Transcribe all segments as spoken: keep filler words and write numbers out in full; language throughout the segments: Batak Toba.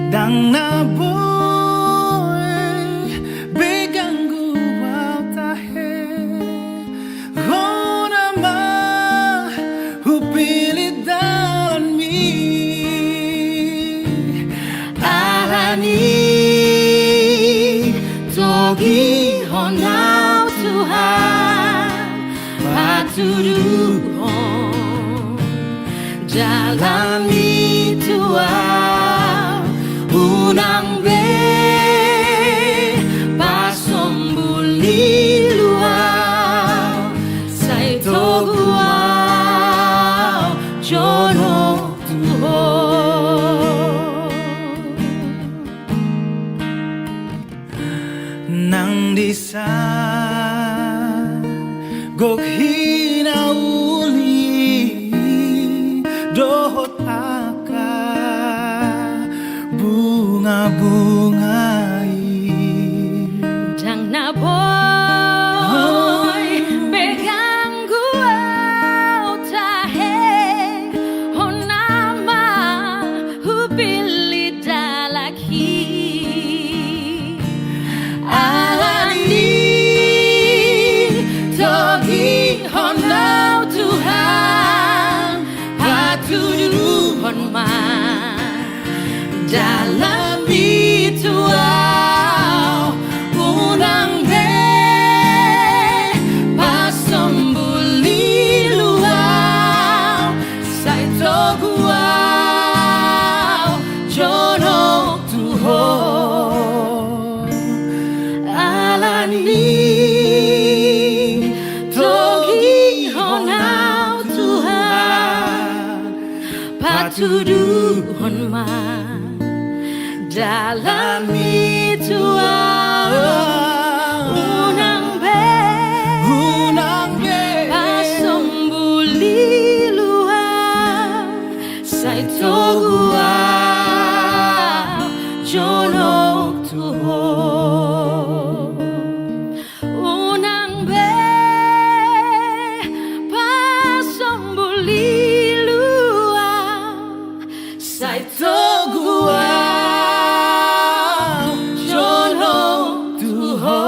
Ndang na boi be ganggu au tahe, hona ma hupillit dalanmi. Alani togihon au Tuhan, patuduhon dalanmi tu au, unang be pasombul ilu au, sai togu au jonok tu Ho. Nang disa gok hinauli dohot angka bungabunga i. Ndang na boi be ganggu au tahe, hona ma hupillit dalanhi. Alani togihon au Tuhan, patuduhon ma dalanmi tu au, unang be pasombul ilu au, sai togu au jonok tu Ho. Alani togihon au Tuhan, patuduhon ma dalanmi tu au, unang be, unang be pasombul ilu au, sai togu au jonok tu Ho. Unang be pasombul ilu au, sai togu au jonok tu Ho.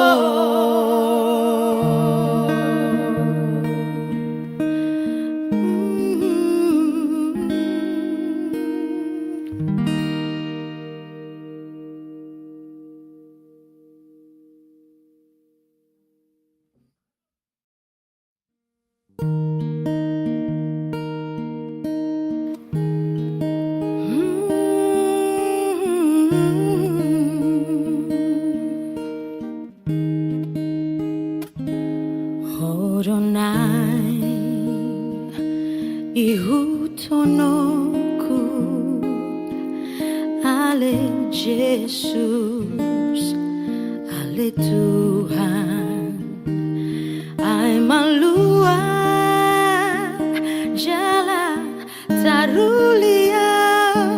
Ho do naeng ihuthononku, ale Jesus, ale Tuhan, ai malua jala taruli au,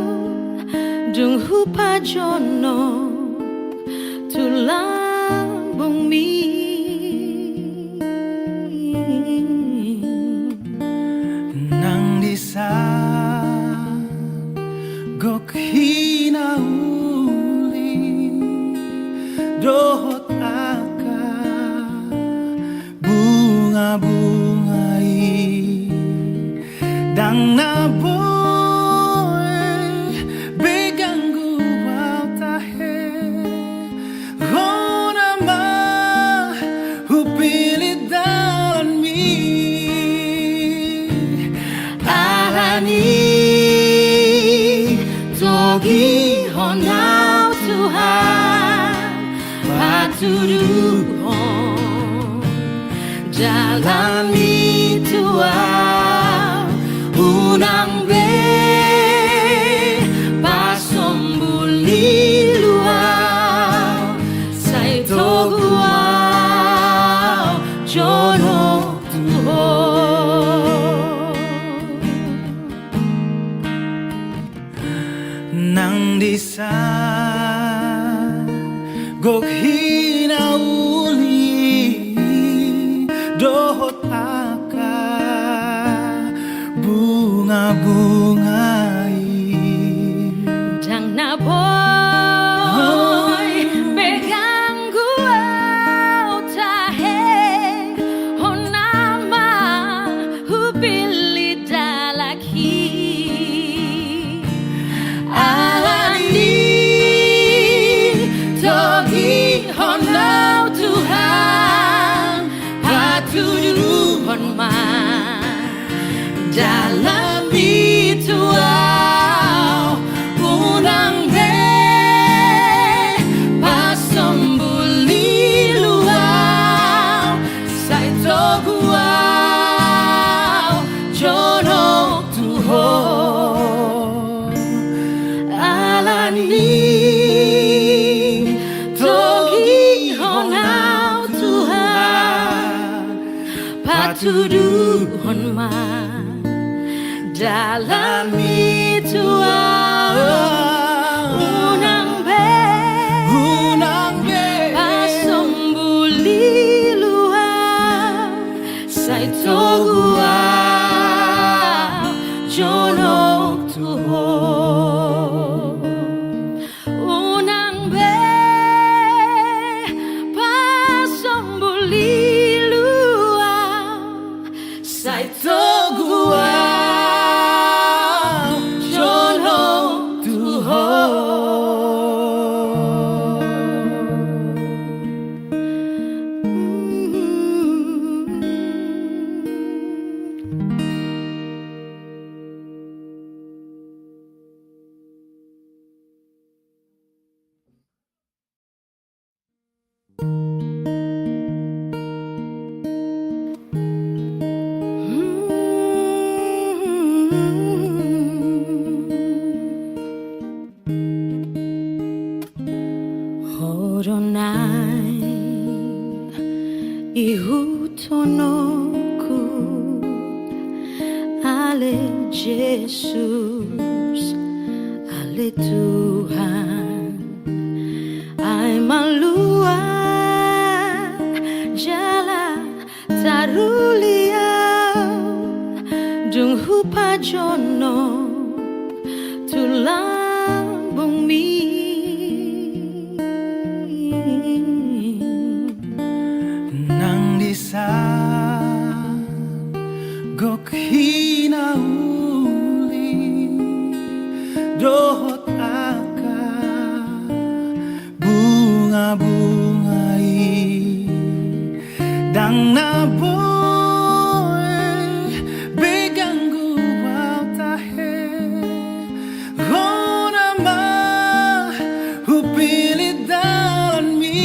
dung hupajonok tu lambungmi. Nang disa gok hinauli dohot angka bungabunga i, ndang na boi be ganggu au tahe, hona ma hupillit dalanmi. Alani togihon au Tuhan, patuduhon jalanmi tu au, unang be pasombul ilu au, sai togu au jonok tu Ho. Nang disa gok hinauli dohot angka bungabunga i, ndang na boi Ni togihon au Tuhan, patuduhon ma dalanmi tu au. Unang be, unang be pasombul lilu au, sai togu au jonok tu Ho. Unang be pasombul lilu au, sai togu au jonok tu Ho. Ho do naeng ihuthononku, ale Jesus, ale Tuhan, ai malua jala taruli au dung hupajonok tu lambungmi. Nang dison gok hinauli dohot angka bunga-bunga i, ndang na boi be ganggu au tahe. Ho nama hupillit dalanmi,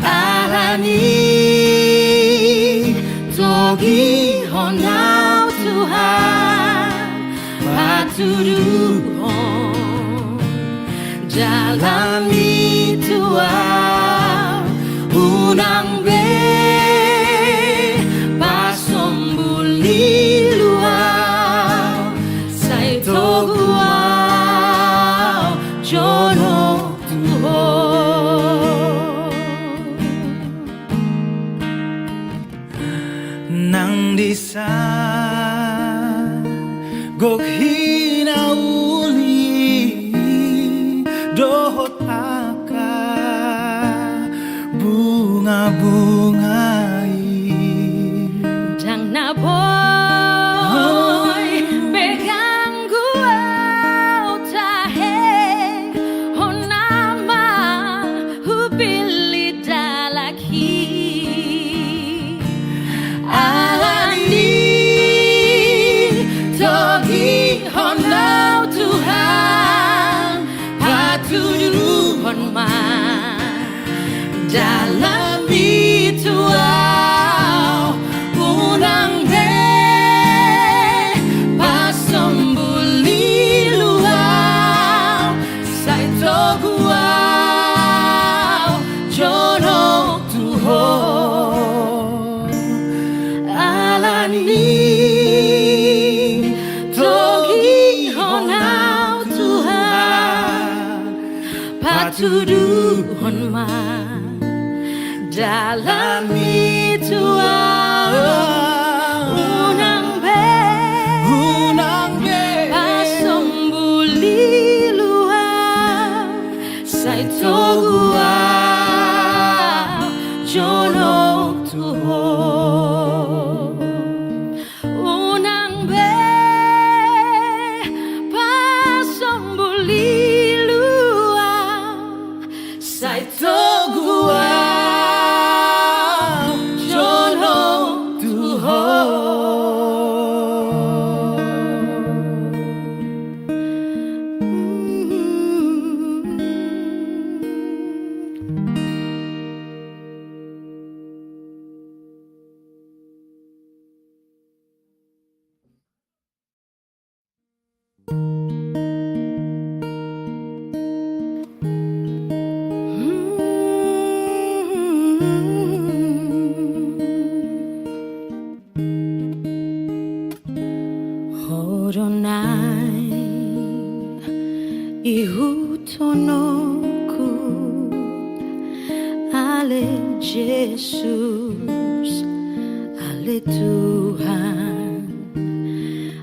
alani togihon au Tuhan, patuduhon dalanmi tu au. Unang be pasombul lilu au, sai togu au jonok tu Ho. Nang dison gok hinauli dohot angka bunga-bunga i, ndang na boi be ganggu au tahe. Ho nama hupillit dalanhi, alani togihon au Tuhan, patuduhon ma dalanmi tu au. Unang be pasombul lilu au, sai togu au jonok tu Ho. Alani togihon au Tuhan, patuduhon ma dalanmi tu au. Unang be, unang be pasombul lilu au, sai togu au jonok tu Ho. Unang be pasombul lilu au, sai togu au jonok Ihuthononku, ale Jesus, ale Tuhan,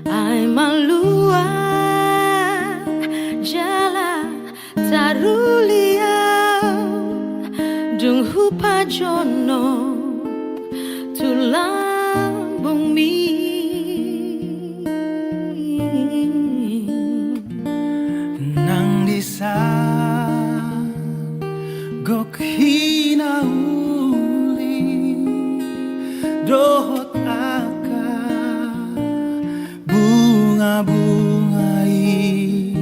ai malua jala taruli au, dung hupajonok tu lambungmi. Nang disa gok hinauli dohot angka bunga-bunga i,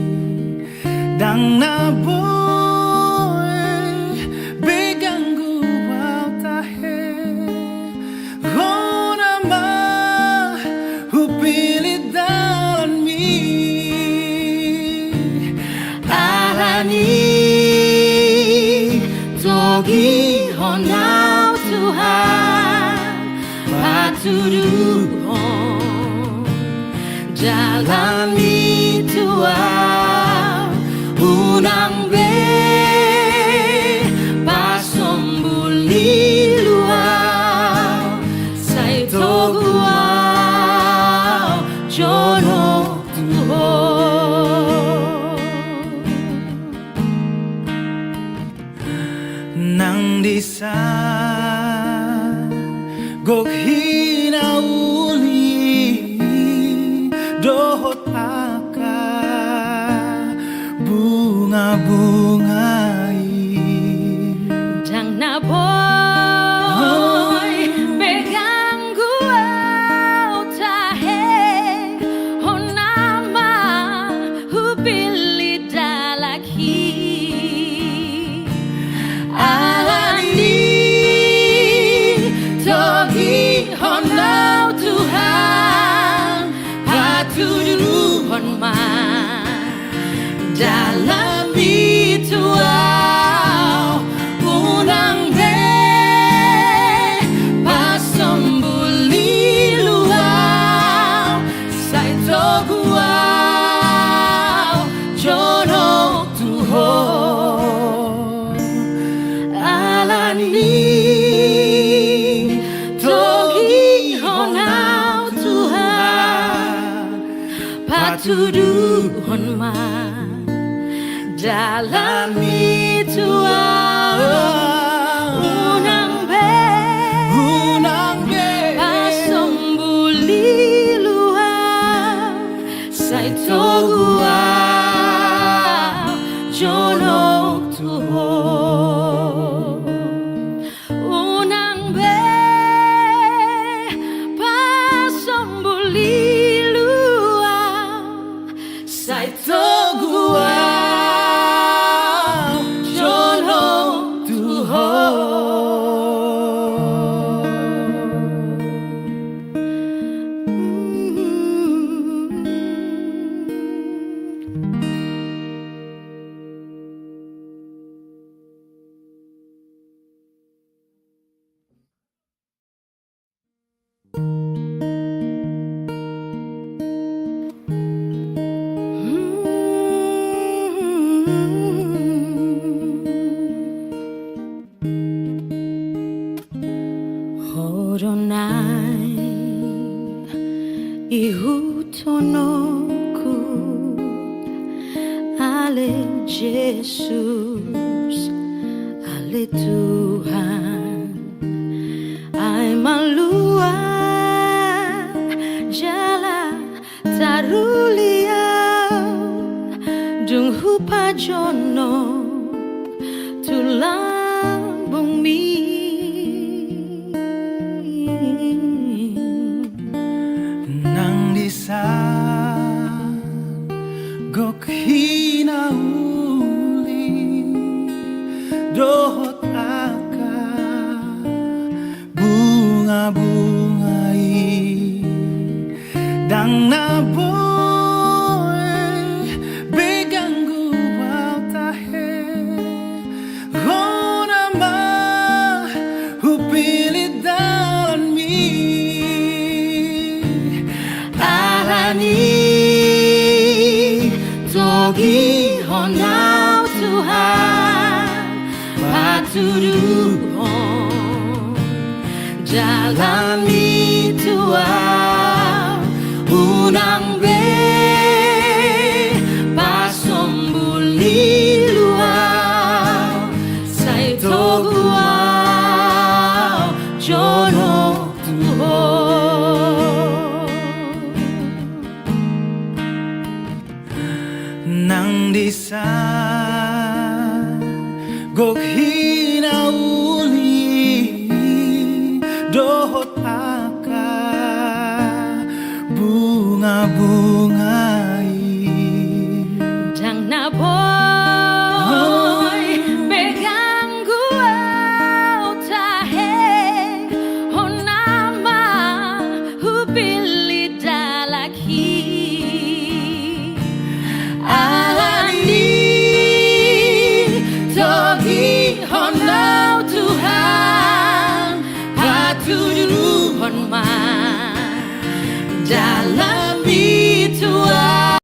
ndang na boi be ganggu au tahe, hona ma hupillit dalanmi. Alani togihon au Tuhan, patuduhon dalanmi tu au, unang be pasombul ilu au, sai togu au jonok tu Ho. Nang disa gok hinauli dohot angka bunga-bunga i, ndang na boi be ganggu au tahe, hona ma hupillit dalanhi. Alani togihon au Tuhan, patuduhon ma dalanmi tu au, unang be pasombul ilu au, sai togu au jonok tu Ho. Alani togihon au Tuhan, patuduhon ma dalanmi tu au, unang be, unang be pasombul ilu au, sai togu au jonok tu Ho. Unang be pasombul ilu au, sai togu au jonok tu Ho. Ho do naeng ihuthononku, ale Jesus, ale Tuhan, ai malua jala taruli au, dung hupajonok tu lambungmi. Nang disa gok hinauli dohot angka bunga-bunga i, ndang na boi be ganggu au tahe, hona ma hupillit dalanmi. Alani Togihon au Tuhan, patuduhon jalanmi tu au, unang be pasombul ni lua au, sai togu au jonok tu Ho. Nang disa gok hinauli dohot angka bungabunga i. Ndang na boi be ganggu au tahe, hona ma hupillit dalan i. Alani togihon au Tuhan, patuduhon ma jalanmi tu au.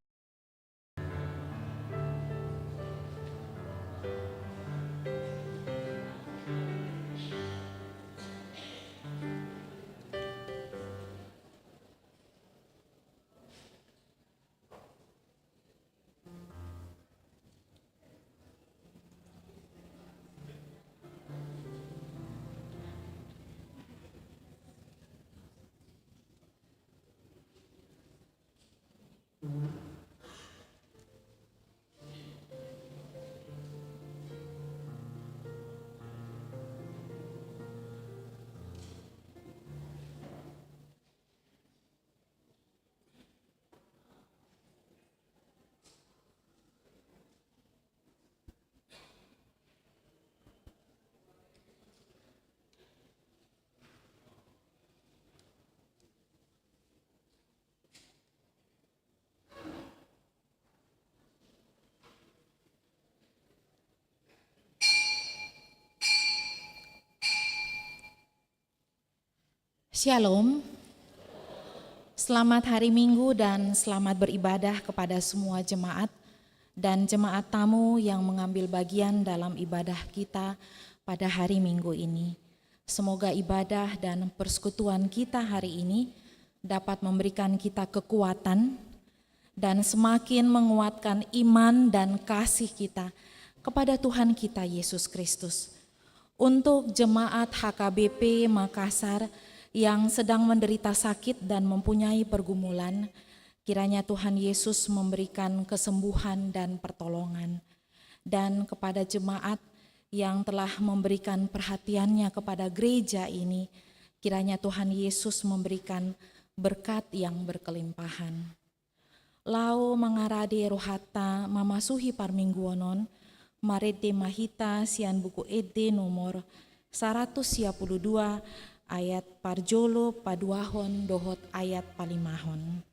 Syalom. Selamat hari Minggu dan selamat beribadah kepada semua jemaat dan jemaat tamu yang mengambil bagian dalam ibadah kita pada hari Minggu ini. Semoga ibadah dan persekutuan kita hari ini dapat memberikan kita kekuatan dan semakin menguatkan iman dan kasih kita kepada Tuhan kita Yesus Kristus. Untuk jemaat H K B P Makassar yang sedang menderita sakit dan mempunyai pergumulan, kiranya Tuhan Yesus memberikan kesembuhan dan pertolongan. Dan kepada jemaat yang telah memberikan perhatiannya kepada gereja ini, kiranya Tuhan Yesus memberikan berkat yang berkelimpahan. Laho mangarade rohanta mamasuhi parmingguon on, marende ma hita sian Buku Ende nomor saratus sia pulu dua, ayat parjolo, paduahon dohot ayat palimahon.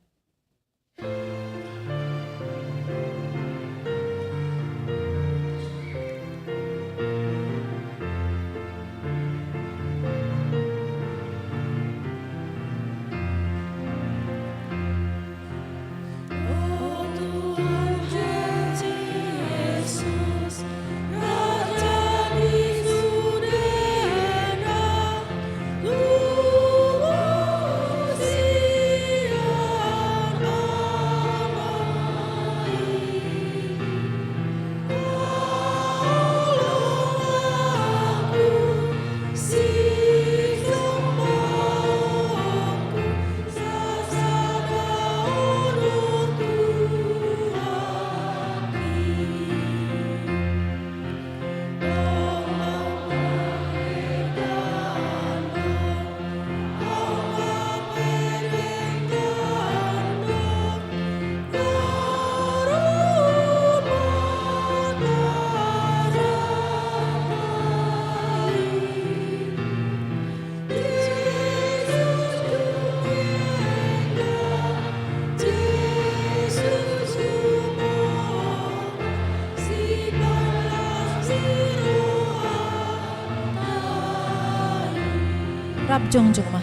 Rap jongjong ma.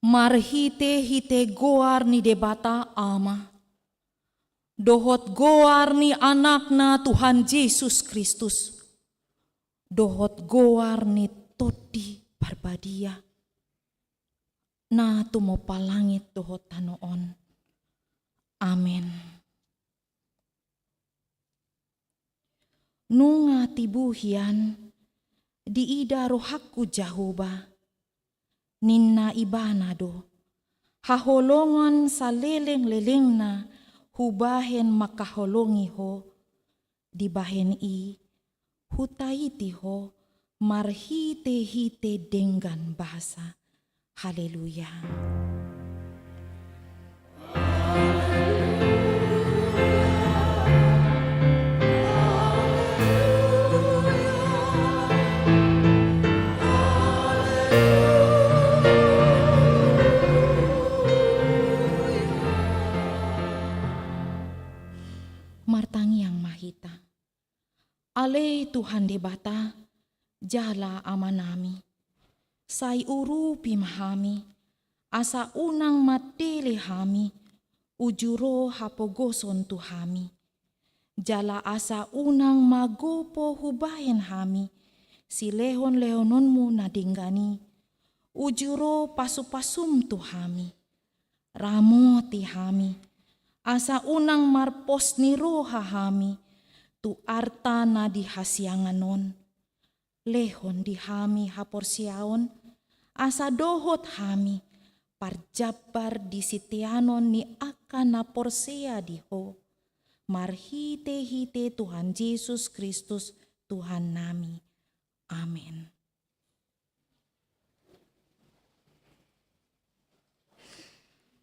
Marhite-hite goar ni Debata Ama, dohot goar ni Anakna Tuhan Jesus Kristus, dohot goar ni Tondi Parbadia, na tumompa langit dohot tano on. Amen. Nunga tibu hian diida rohangku Jahowa, ninna Ibana do, haholongan saleleng-lelengna hubahen mangkaholongi ho, dibahen i hutaiti ho marhite-hite denggan basa. Haleluya. Martangiang ma hita. Ale Tuhan Debata, jala Amanami, sai urupi ma hami, asa unang mandele hami uju ro hapogoson tu hami, jala asa unang magopo hubahen hami silehon-lehononmu na denggan i uju ro pasu-pasum tu hami. Ramoti hami, asa unang marpos ni roha hami tu arta na di hasiangan on. Lehon di hami haporseaon, asa dohot hami parjambar di siteanon ni angka na porsea di ho, marhite-hite Tuhan Jesus Kristus Tuhannami. Amen.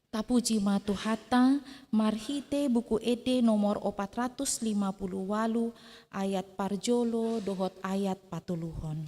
Tapuji ma Tuhanta, marhite Buku Ende nomor opat ratus lima puluh ualu, ayat parjolo dohot ayat patoluhon.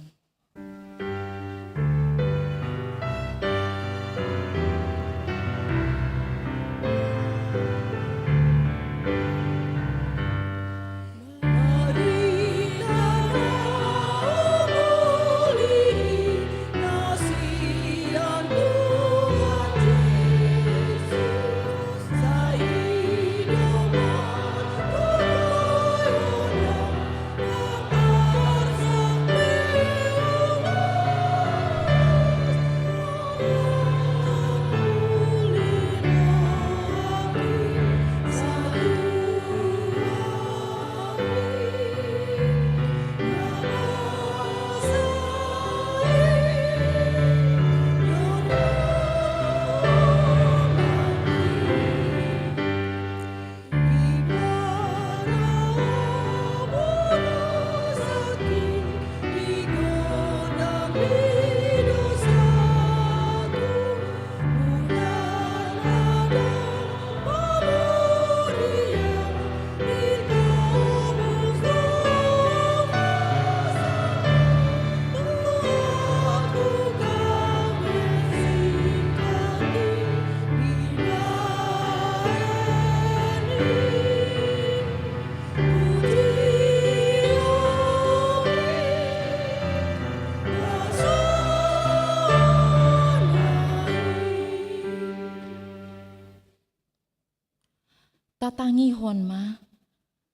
Tatangihon ma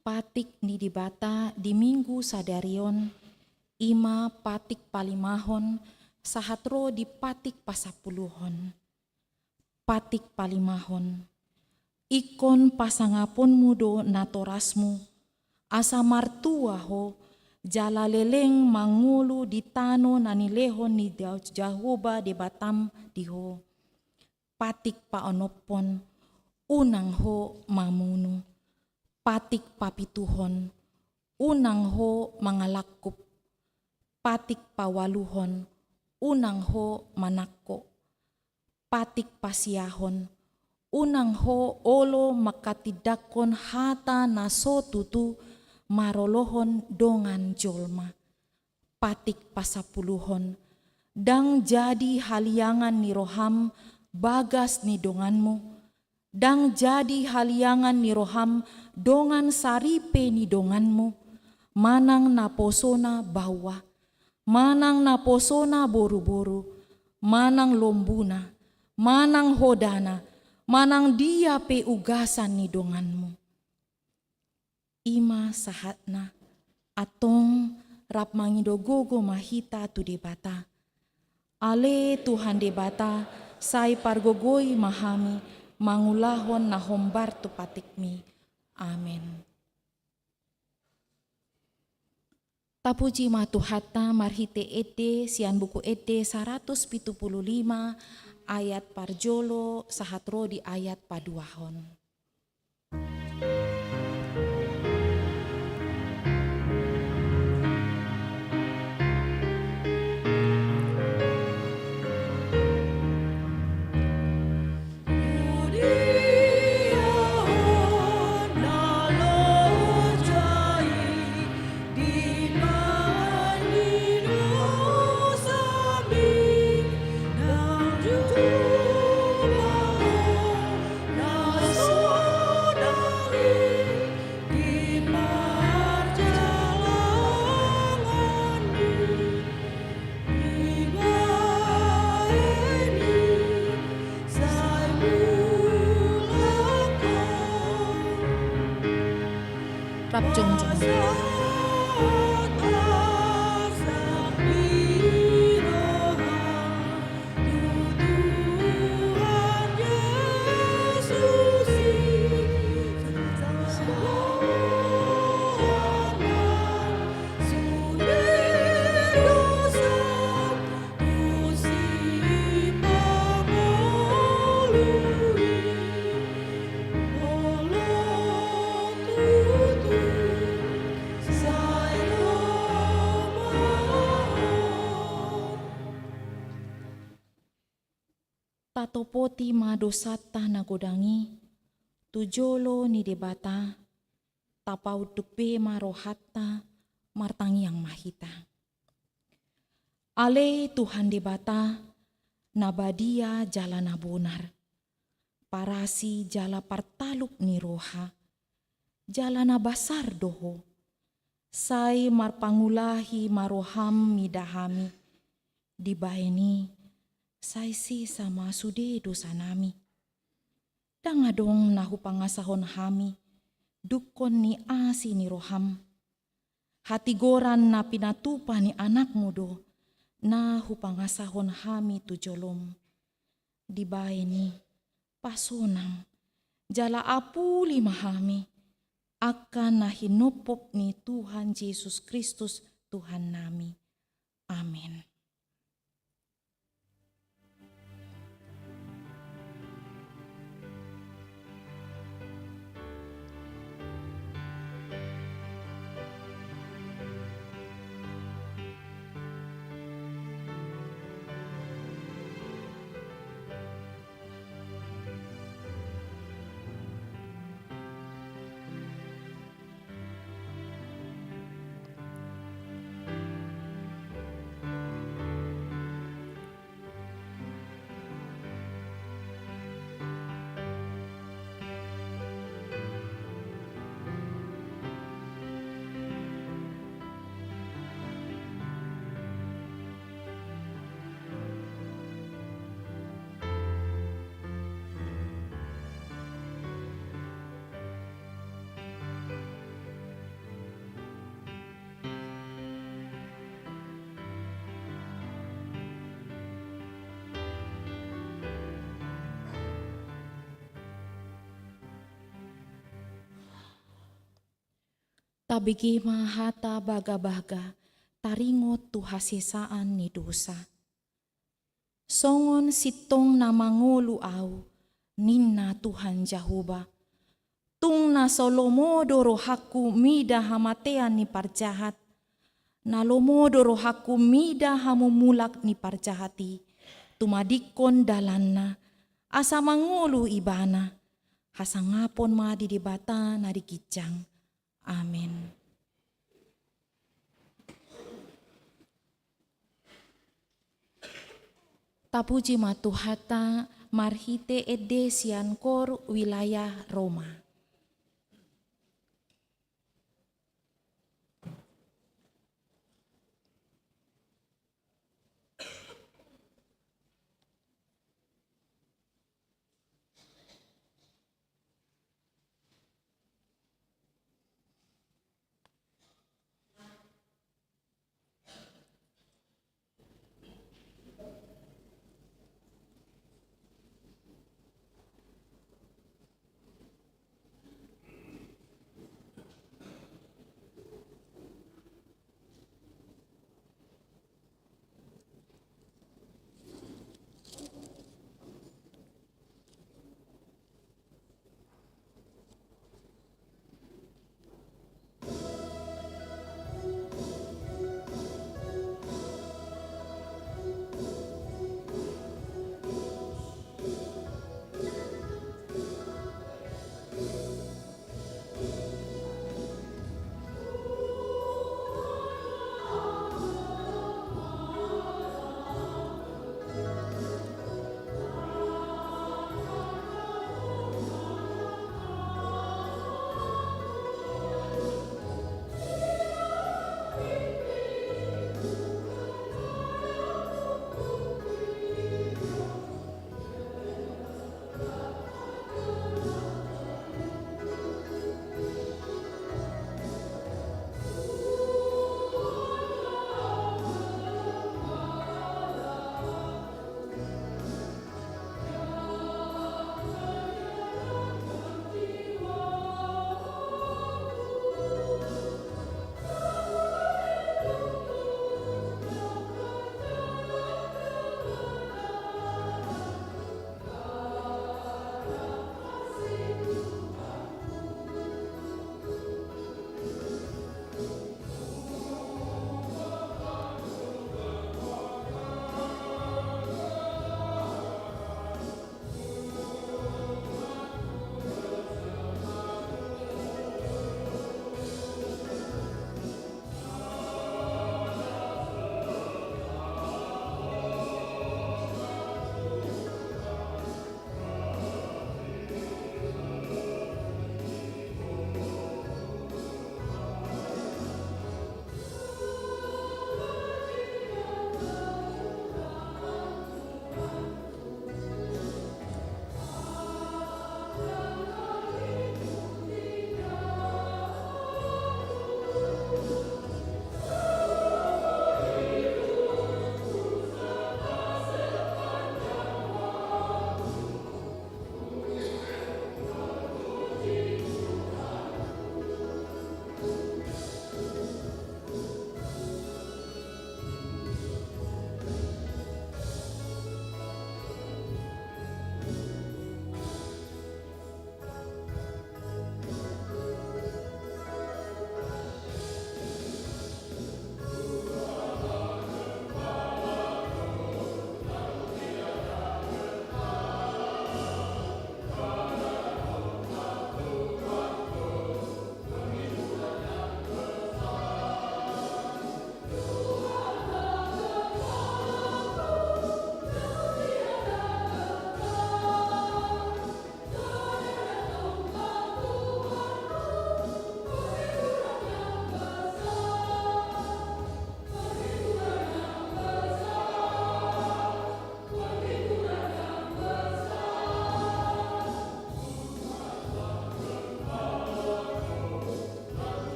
patik ni Debata di Minggu sadari on, i ma patik palimahon sahat ro di patik pasampuluhon. Patik palimahon. Ingkon pasangaponmu do natorasmu, asa martua ho, jala leleng mangolu di tano na nilehon ni Jahowa Debatam di ho. Patik paonomhon, unang ho mamunu. Patik papituhon, unang ho mangalangkup. Patik paualuhon, unang ho manangko. Patik pasiahon, unang ho olo manghatindanghon hata na so tutu marolohon dongan jolma. Patik pasampuluhon, ndang jadi haliangan ni roham bagas ni donganmu, ndang jadi haliangan ni roham dongan saripe ni donganmu, manang naposona baoa, manang naposona boruboru, manang lombuna, manang hodana, manang dia pe ugasan ni donganmu. I ma sahatna, antong rap mangido gogo ma hita tu Debata. Ale Tuhan Debata, sai pargogoi ma hami mangulahon na hombar tu patikmi. Amen. Tapuji ma Tuhanta marhite ende sian buku ende saratus pitu pulu lima ayat parjolo sahat ro di ayat paduahon. Rap jongjong. Tatopoti ma dosanta na godang i tu jolo ni Debata, tapaunduk be ma rohanta, martangiang ma hita. Ale Tuhan Debata, na badia jala na bonar, parasi jala partaluk ni roha, jala na basar do Ho. Sai marpangulahi ma roham mida hami. Dibaen i, sai sesa ma sude dosanami. Ndang adong na hupangasahon hami dungkon ni asi ni roham. Hatigoran na pinatupa ni anakmu do na hupangasahon hami tu jolom. Dibaen i, pasonang jala apuli ma hami angka na hinophop ni Tuhan Jesus Kristus Tuhannami. Amen. Tabege ma hata bagabaga, taringot tu hasesaan ni dosa. Songon sintong na mangolu ahu, ninna Tuhan Jahowa. Tung na so lomo do rohangku mida hamatean ni parjahat. Na lomo do rohangku mida hamumulak ni parjahat i, tumadingkon dalanna, asa mangolu ibana. Hasangapon ma di Debata na di ginjang. Amen. Tapuji ma Tuhanta marhite ende sian Kor Wilayah Roma.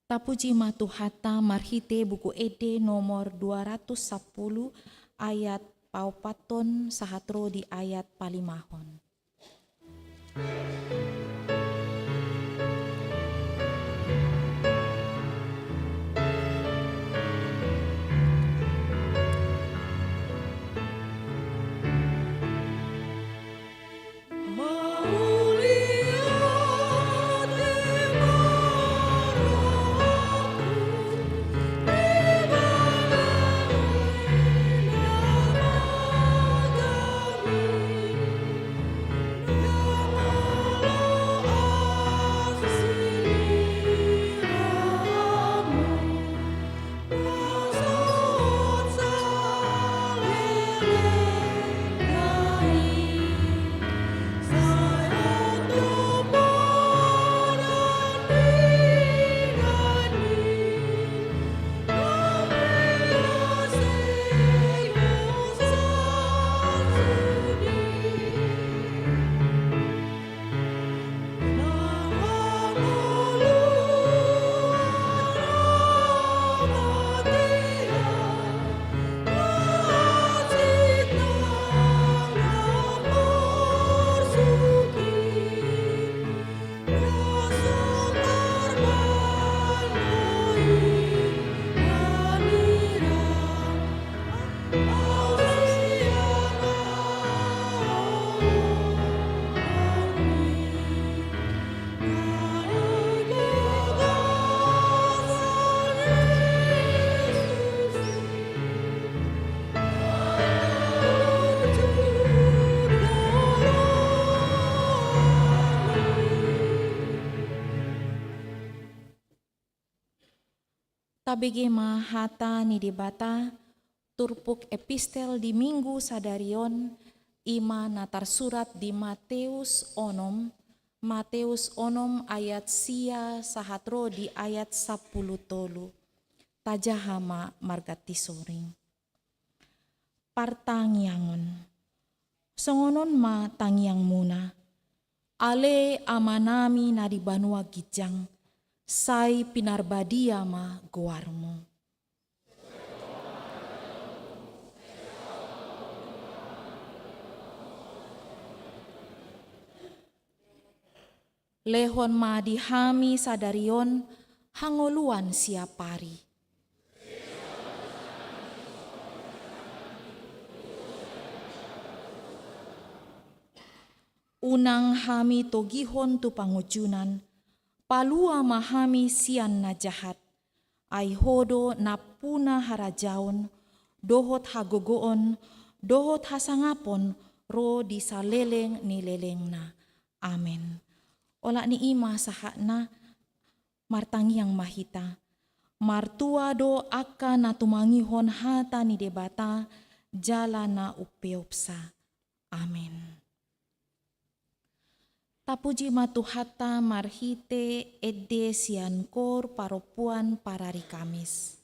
Tapuji ma Tuhanta marhite Buku Ende nomor dua ratus sampulu, ayat paopathon sahat ro di ayat palimahon. Tabege ma hata ni Debata, turpuk epistel di Minggu sadari on, i ma na tarsurat di Mateus onom, Mateus onom ayat sia sahat ro di ayat sampulu tolu. Tajaha ma marganti soring. Partangiangon. Songon on ma tangiangmuna: Ale Amanami na di banua ginjang, sai pinarbadia ma goarmu. Lehon ma di hami sadari on hangoluan siapari. Unang hami togihon tu pangunjunan, palua ma hami sian na jahat, ai Ho do nampuna harajaon, dohot hagogoon, dohot hasangapon ro di saleleng ni lelengna. Amen. Olat ni i ma sahatna, martangiang ma hita. Martua do angka na tumangihon hata ni Debata jala na umpeopsa. Amen. Tapuji ma Tuhanta marhite ende sian kor parompuan parari Kamis.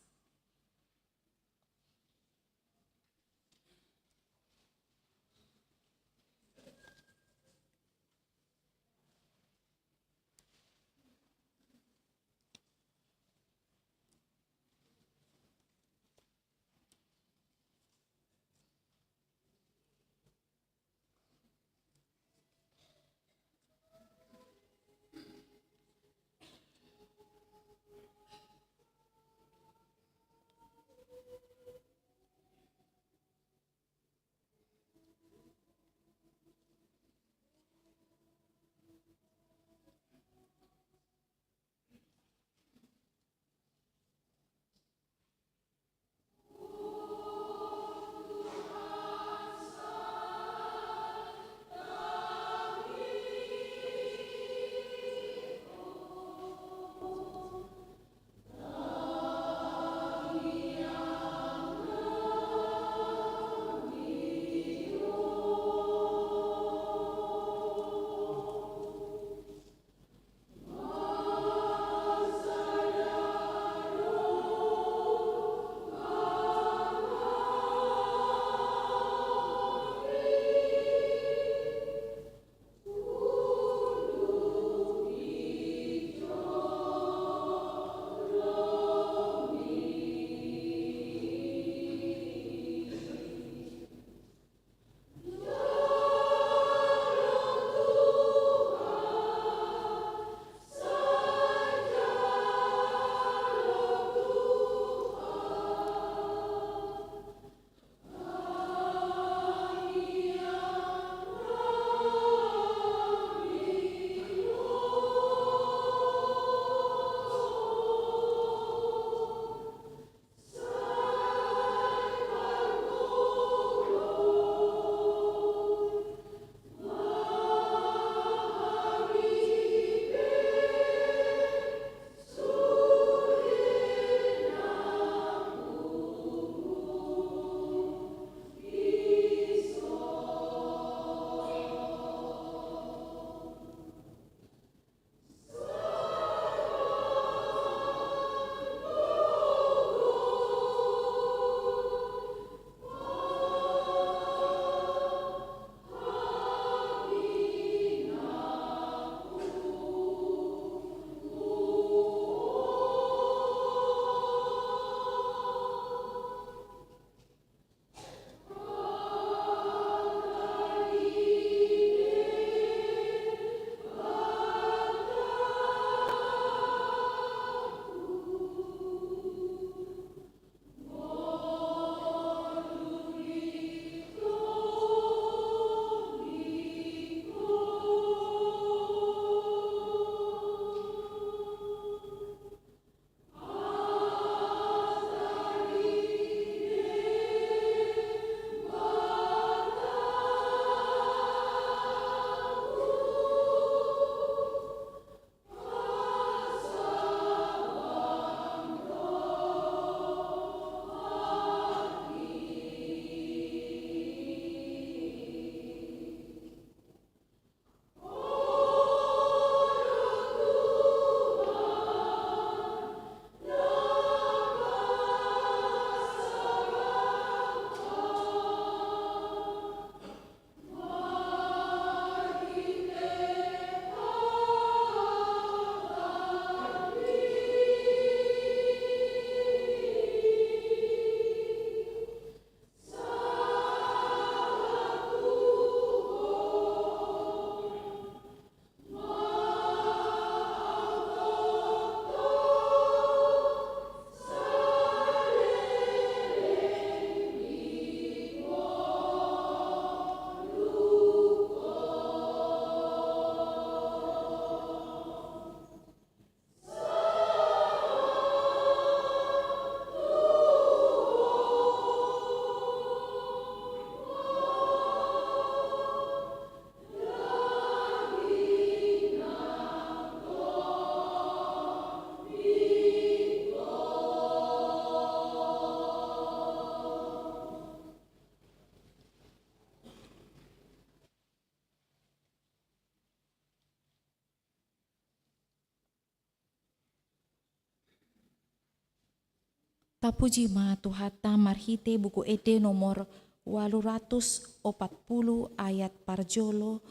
Tapuji ma Tuhanta marhite Buku Ende nomor ualu ratus opat pulu ayat parjolo,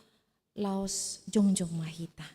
laos jongjong ma hita.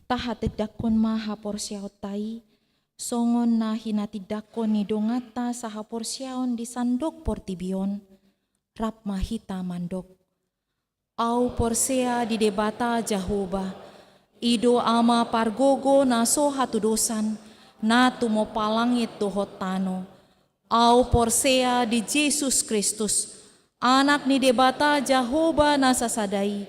Tahatindangkon ma haporseaonta i, songon na hinatindangkon ni donganta sahaporseaon di sandok portibi on. Rap ma hita mandok. Ahu porsea di Debata Jahowa, i do Ama pargogo na so hatudosan, na tumompa langit dohot tano. Ahu porsea di Jesus Kristus, Anak ni Debata Jahowa na sasada i,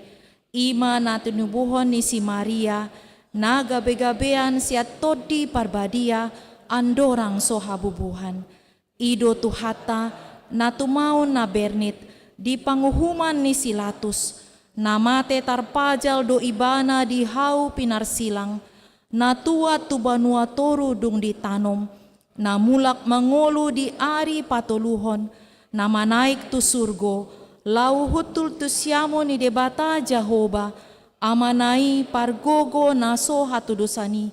i ma na tinubuhon ni si Maria, na gabegabean sian Tondi Parbadia, andorang so habubuhan. I do Tuhanta, na tumaon na bernit di panguhuman ni si Latus, na mate tarpajal do Ibana di hau pinarsilang, na tuat tu banua toru dung ditanom, na mulak mangolu di ari patoluhon, na manaek tu surgo, laho hundul tu siamun ni Debata Jahowa, Amana i pargogo na so hatudosan i.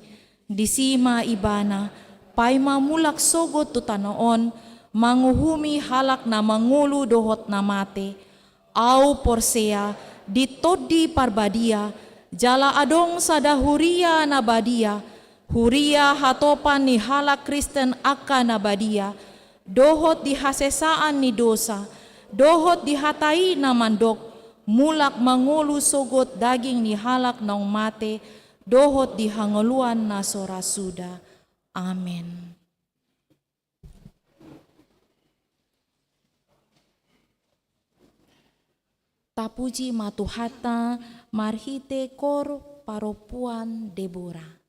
Disi ma Ibana, paima mulak sogot tu tano on, manguhumi halak na mangolu dohot na mate. Ahu porsea di Tondi Parbadia, jala adong sada huria na badia, huria hatopan ni halak Kristen angka na badia, dohot di hasesaan ni dosa, dohot di hata i na mandok, mulak mangolu sogot daging ni halak naung mate, dohot di hangoluan na so ra suda. Amen. Tapuji ma Tuhanta marhite kor parompuan Debora.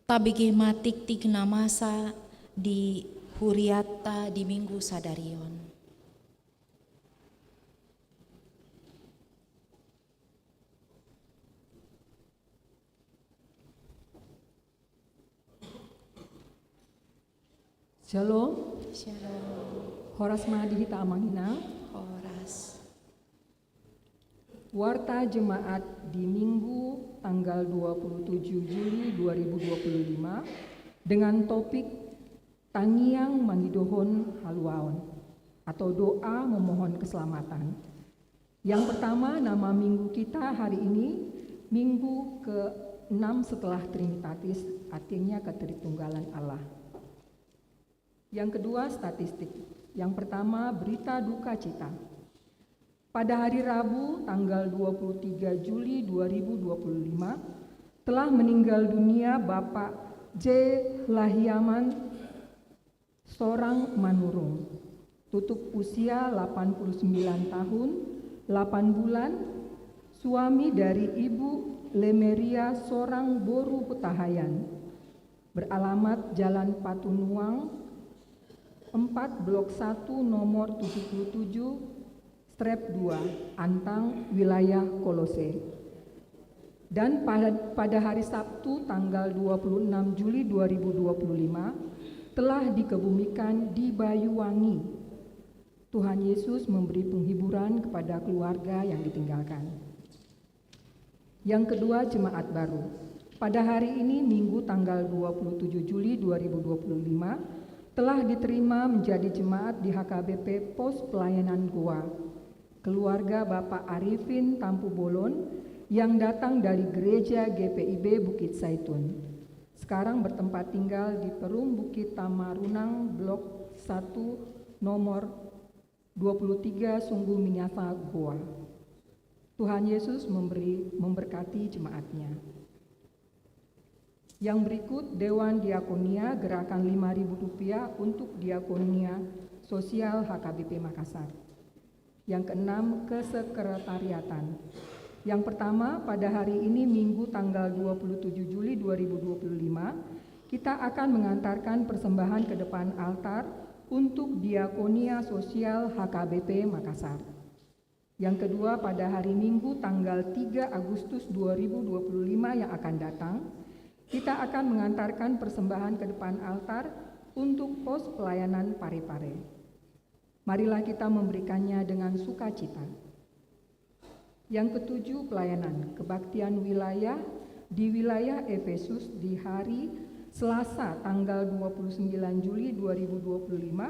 Tabege ma tiktik na masa di hurianta di Minggu sadari on. Shalom. Shalom. Horas ma di hita amang inang. Horas. Warta Jemaat di Minggu tanggal dua puluh tujuh Juli dua ribu dua puluh lima dengan topik Tangiang Mangidohon Haluaon atau Doa Memohon Keselamatan. Yang pertama, nama minggu kita hari ini, minggu keenam setelah Trinitatis, artinya Ketritunggalan Allah. Yang kedua, statistik. Yang pertama, berita duka cita. Pada hari Rabu, tanggal dua puluh tiga Juli dua ribu dua puluh lima, telah meninggal dunia Bapak J Lahiaman, seorang Manurung. Tutup usia delapan puluh sembilan tahun, delapan bulan, suami dari Ibu Lemeria, seorang boru Hutahaean. Beralamat Jalan Patunuang empat, Blok satu, nomor tujuh puluh tujuh, strep dua, Antang, wilayah Kolose. Dan pada, pada hari Sabtu tanggal dua puluh enam Juli dua ribu dua puluh lima, telah dikebumikan di Banyuwangi. Tuhan Yesus memberi penghiburan kepada keluarga yang ditinggalkan. Yang kedua, jemaat baru. Pada hari ini, Minggu tanggal dua puluh tujuh Juli dua ribu dua puluh lima, telah diterima menjadi jemaat di H K B P Pos Pelayanan Goa, keluarga Bapak Arifin Tampubolon yang datang dari Gereja G P I B Bukit Zaitun. Sekarang bertempat tinggal di Perum Bukit Tamarunang, Blok satu, nomor dua puluh tiga, Sungguh Minasa, Goa. Tuhan Yesus memberi, memberkati jemaatnya. Yang berikut, Dewan Diakonia, gerakan lima ribu rupiah untuk diakonia sosial H K B P Makassar. Yang keenam, kesekretariatan. Yang pertama, pada hari ini, Minggu tanggal dua puluh tujuh Juli dua ribu dua puluh lima, kita akan mengantarkan persembahan ke depan altar untuk diakonia sosial H K B P Makassar. Yang kedua, pada hari Minggu tanggal tiga Agustus dua ribu dua puluh lima yang akan datang, kita akan mengantarkan persembahan ke depan altar untuk pos pelayanan Parepare. Marilah kita memberikannya dengan sukacita. Yang ketujuh, pelayanan kebaktian wilayah di wilayah Efesus di hari Selasa tanggal dua puluh sembilan Juli dua ribu dua puluh lima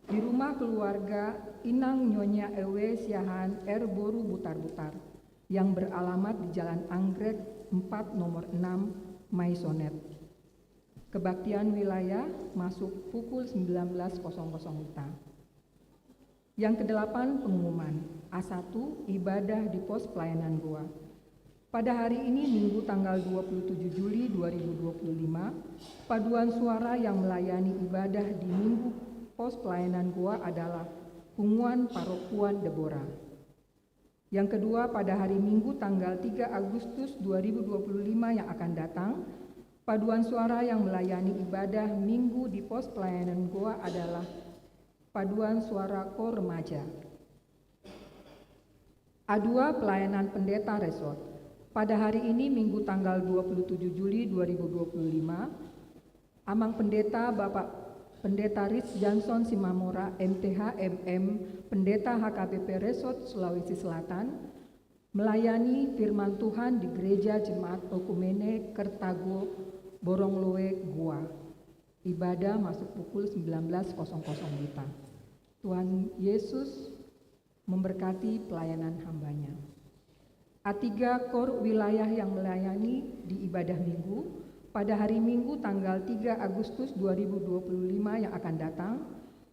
di rumah keluarga Inang Nyonya Ewe Siahaan R boru Butarbutar yang beralamat di Jalan Anggrek empat nomor enam, Maisonette. Kebaktian wilayah masuk pukul sembilan belas kosong kosong WITA. Yang kedelapan, pengumuman. A satu, ibadah di pos pelayanan Goa. Pada hari ini, Minggu tanggal dua puluh tujuh Juli dua ribu dua puluh lima, paduan suara yang melayani ibadah di Minggu pos pelayanan Goa adalah Punguan Parokuan Debora. Yang kedua, pada hari Minggu tanggal tiga Agustus dua ribu dua puluh lima yang akan datang, paduan suara yang melayani ibadah Minggu di pos pelayanan Goa adalah paduan suara Kor Remaja. A dua, pelayanan pendeta resort. Pada hari ini, Minggu tanggal dua puluh tujuh Juli dua ribu dua puluh lima, Amang Pendeta, Bapak Pendeta Rich Johnson Simamora, M T H, M M, Pendeta H K B P Resort Sulawesi Selatan, melayani firman Tuhan di Gereja Jemaat Oekumene Kertago, Borongloe, Goa. Ibadah masuk pukul sembilan belas kosong kosong WITA. Tuhan Yesus memberkati pelayanan hamba-Nya. A tiga, kor wilayah yang melayani di ibadah Minggu. Pada hari Minggu tanggal tiga Agustus dua ribu dua puluh lima yang akan datang,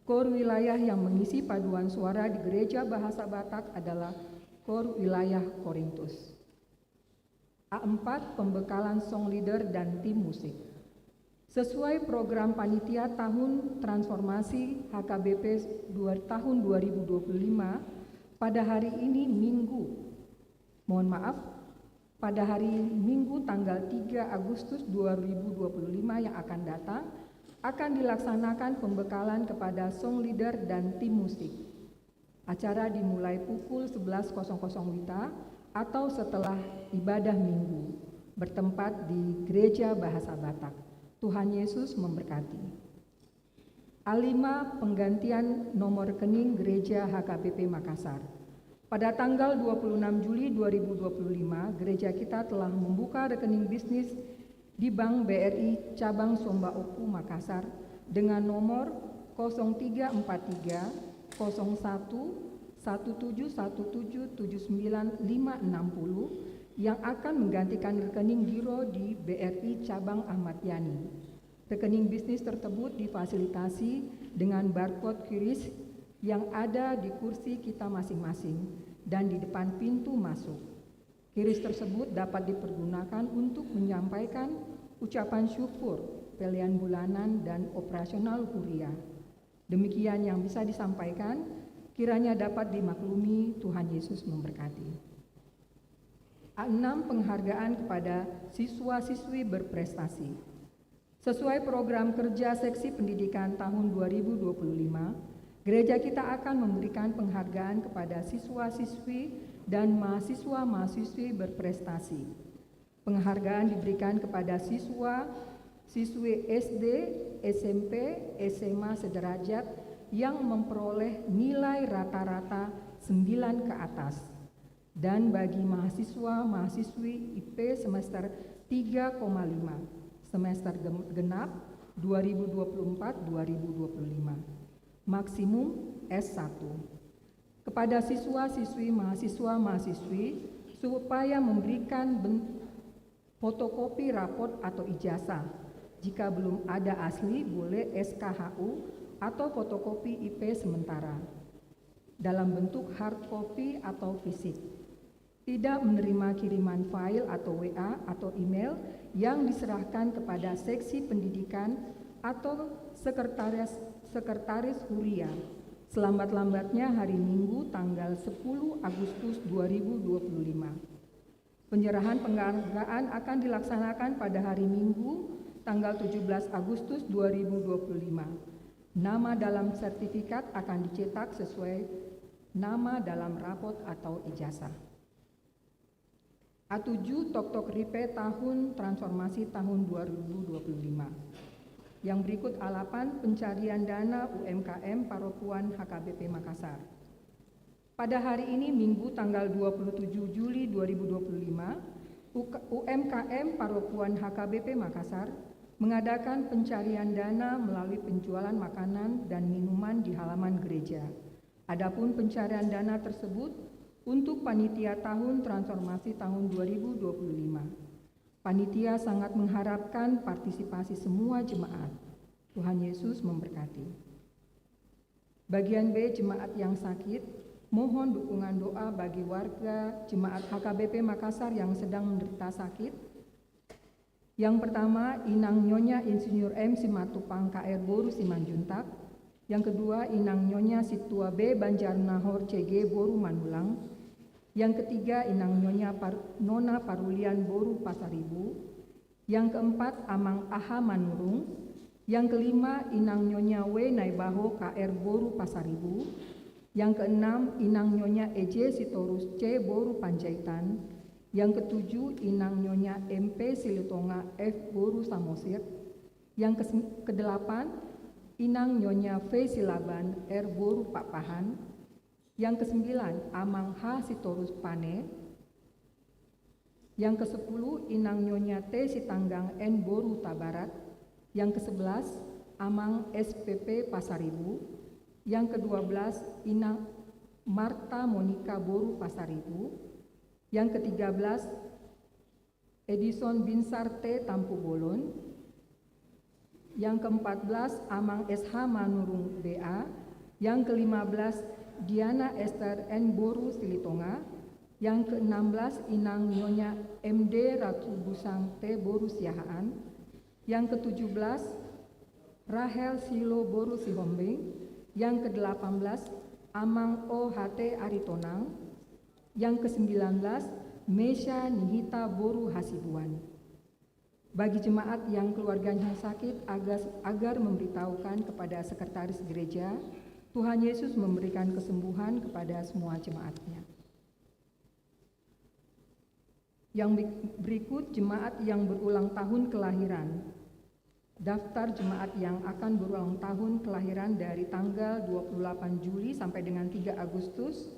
kor wilayah yang mengisi paduan suara di Gereja Bahasa Batak adalah kor wilayah Korintus. A empat, pembekalan song leader dan tim musik. Sesuai program panitia tahun transformasi H K B P dua, tahun dua ribu dua puluh lima, pada hari ini Minggu, mohon maaf, Pada hari Minggu tanggal tiga Agustus dua ribu dua puluh lima yang akan datang, akan dilaksanakan pembekalan kepada song leader dan tim musik. Acara dimulai pukul sebelas kosong kosong WITA atau setelah ibadah Minggu, bertempat di Gereja Bahasa Batak. Tuhan Yesus memberkati. A lima, penggantian nomor rekening Gereja H K B P Makassar. Pada tanggal dua puluh enam Juli dua ribu dua puluh lima, gereja kita telah membuka rekening bisnis di Bank B R I Cabang Somba Oku Makassar dengan nomor kosong tiga empat tiga kosong satu satu tujuh satu tujuh tujuh sembilan lima enam puluh yang akan menggantikan rekening giro di B R I Cabang Ahmad Yani. Rekening bisnis tersebut difasilitasi dengan barcode QRIS yang ada di kursi kita masing-masing dan di depan pintu masuk. QRIS tersebut dapat dipergunakan untuk menyampaikan ucapan syukur, pelean bulanan, dan operasional huria. Demikian yang bisa disampaikan, kiranya dapat dimaklumi. Tuhan Yesus memberkati. A enam, penghargaan kepada siswa-siswi berprestasi. Sesuai program kerja Seksi Pendidikan tahun dua ribu dua puluh lima, gereja kita akan memberikan penghargaan kepada siswa-siswi dan mahasiswa-mahasiswi berprestasi. Penghargaan diberikan kepada siswa, siswi S D, S M P, S M A sederajat yang memperoleh nilai rata-rata sembilan ke atas. Dan bagi mahasiswa-mahasiswi I P semester tiga koma lima, semester gem-, genap dua ribu dua puluh empat dua ribu dua puluh lima, maksimum S satu. Kepada siswa-siswi, mahasiswa-mahasiswi, supaya memberikan ben-, fotokopi rapot atau ijazah. Jika belum ada asli, boleh S K H U atau fotokopi I P sementara, dalam bentuk hard copy atau fisik. Tidak menerima kiriman file atau W A atau email yang diserahkan kepada Seksi Pendidikan atau sekretaris, sekretaris huria, selambat-lambatnya hari Minggu tanggal sepuluh Agustus dua ribu dua puluh lima. Penyerahan penghargaan akan dilaksanakan pada hari Minggu, tanggal tujuh belas Agustus dua ribu dua puluh lima. Nama dalam sertifikat akan dicetak sesuai nama dalam rapot atau ijazah. A tujuh, Toktok Ripe tahun transformasi tahun dua ribu dua puluh lima, yang berikut. A delapan, pencarian dana U M K M Paropuan H K B P Makassar. Pada hari ini, Minggu tanggal dua puluh tujuh Juli dua ribu dua puluh lima, U K-, U M K M Paropuan H K B P Makassar mengadakan pencarian dana melalui penjualan makanan dan minuman di halaman gereja. Adapun pencarian dana tersebut untuk panitia tahun transformasi tahun dua ribu dua puluh lima. Panitia sangat mengharapkan partisipasi semua jemaat. Tuhan Yesus memberkati. Bagian B, jemaat yang sakit. Mohon dukungan doa bagi warga jemaat H K B P Makassar yang sedang menderita sakit. Yang pertama, Inang Nyonya Insinyur M Simatupang K R boru Simanjuntak. Yang kedua, Inang Nyonya Situa B Banjarnahor C G boru Manulang. Yang ketiga, Inang Nyonya Par-, Nona Parulian boru Pasaribu. Yang keempat, Amang Aha Manurung. Yang kelima, Inang Nyonya W Naibaho K R boru Pasaribu. Yang keenam, Inang Nyonya E J Sitorus C boru Panjaitan. Yang ketujuh, Inang Nyonya M P Silitonga F boru Samosir. Yang kes-, kedelapan, Inang Nyonya V Silaban R boru Pakpahan. Yang kesembilan, Amang H Sitorus Pane. Yang kesepuluh, Inang Nyonya T Sitanggang N boru Tabarat. Yang kesebelas, Amang S P P Pasaribu. Yang kedua belas, Inang Marta Monika boru Pasaribu. Yang ketiga belas, Edison Binsar T Tampubolon. Yang keempat belas, Amang S H Manurung B A. Yang kelima belas, Diana Esther N boru Silitonga. Yang keenam belas, Inang Nyonya M D Ratu Busang T boru Siahaan. Yang ketujuh belas, Rahel Silo boru Sihombing. Yang kedelapan belas, Amang O H T Aritonang. Yang kesembilan belas, Mesha Nihita boru Hasibuan. Bagi jemaat yang keluarganya sakit, agar, agar memberitahukan kepada sekretaris gereja, Tuhan Yesus memberikan kesembuhan kepada semua jemaatnya. Yang bi-, berikut jemaat yang berulang tahun kelahiran. Daftar jemaat yang akan berulang tahun kelahiran dari tanggal dua puluh delapan Juli sampai dengan tiga Agustus.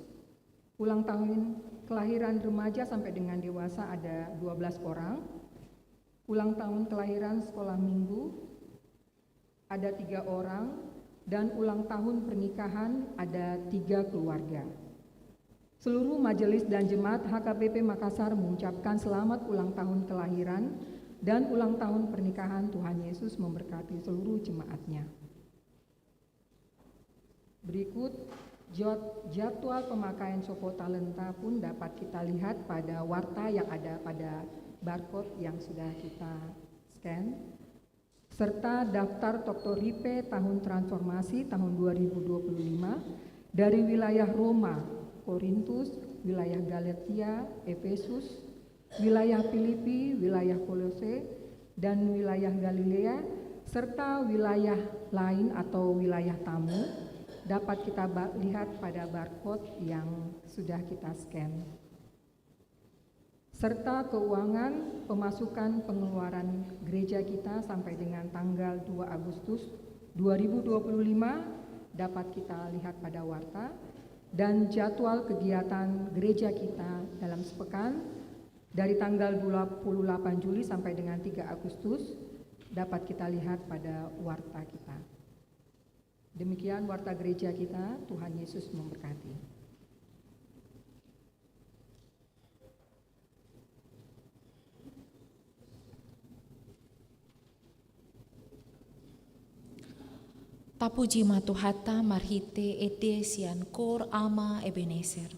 Ulang tahun kelahiran remaja sampai dengan dewasa ada dua belas orang. Ulang tahun kelahiran sekolah minggu ada tiga orang, dan ulang tahun pernikahan ada tiga keluarga. Seluruh majelis dan jemaat H K B P Makassar mengucapkan selamat ulang tahun kelahiran dan ulang tahun pernikahan. Tuhan Yesus memberkati seluruh jemaatnya. Berikut jad-, jadwal pemakaian Sopo Talenta pun dapat kita lihat pada warta yang ada pada barcode yang sudah kita scan, serta daftar Toktho Ripe tahun transformasi tahun dua ribu dua puluh lima dari wilayah Roma, Korintus, wilayah Galatia, Efesus, wilayah Filipi, wilayah Kolose, dan wilayah Galilea, serta wilayah lain atau wilayah tamu, dapat kita ba-, lihat pada barcode yang sudah kita scan. Serta keuangan pemasukan pengeluaran gereja kita sampai dengan tanggal dua Agustus dua ribu dua puluh lima dapat kita lihat pada warta, dan jadwal kegiatan gereja kita dalam sepekan dari tanggal dua puluh delapan Juli sampai dengan tiga Agustus dapat kita lihat pada warta kita. Demikian warta gereja kita, Tuhan Yesus memberkati. Tapuji ma Tuhanta marhite ende sian Koor Ama Ebenezer.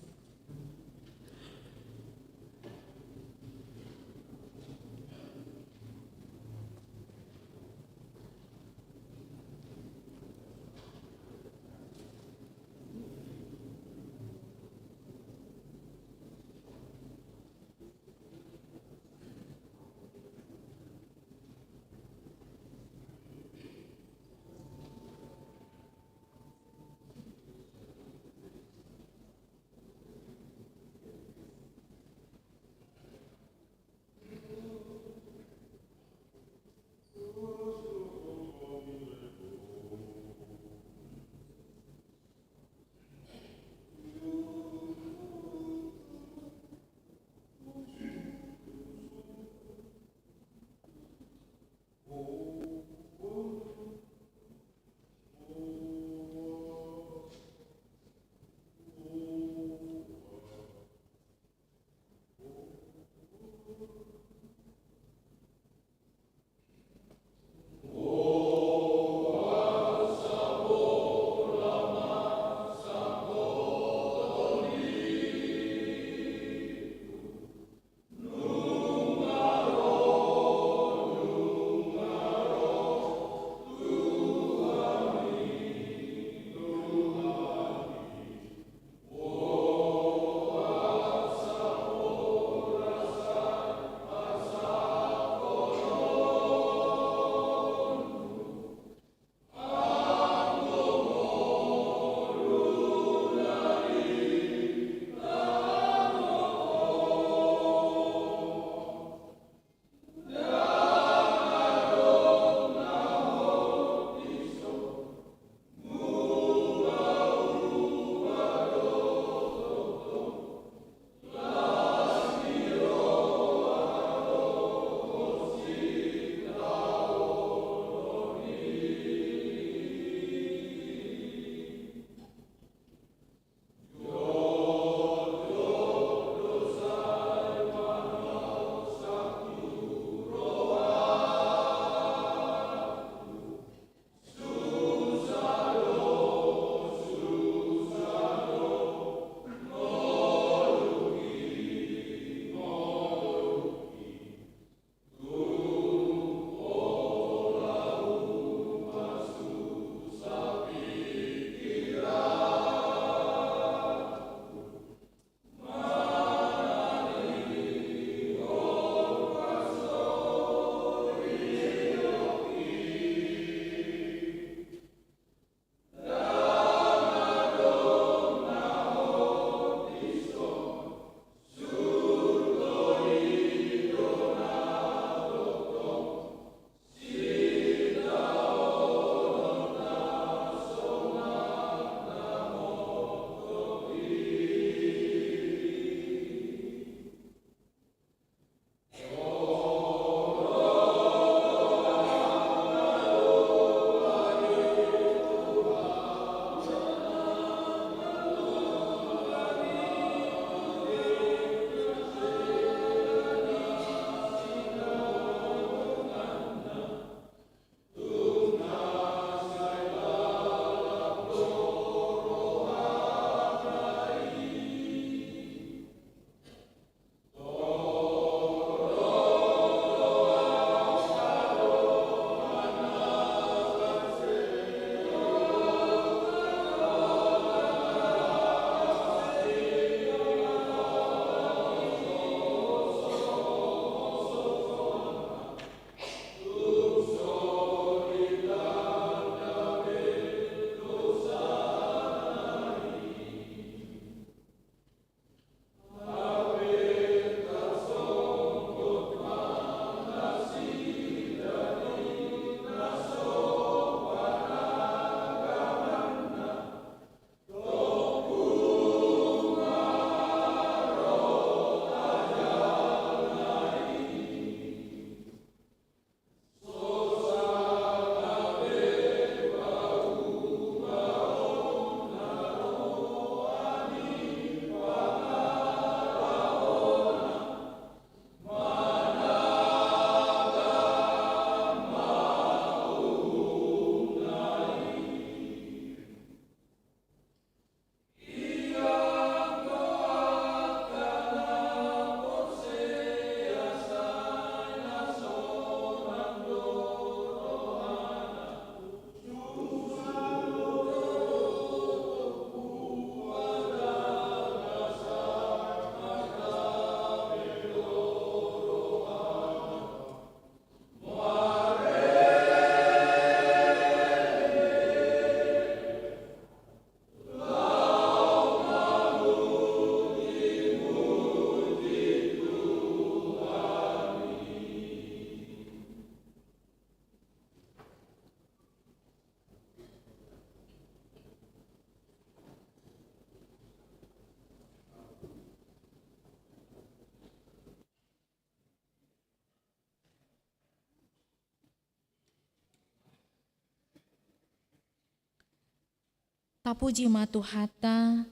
Tapuji ma Tuhanta,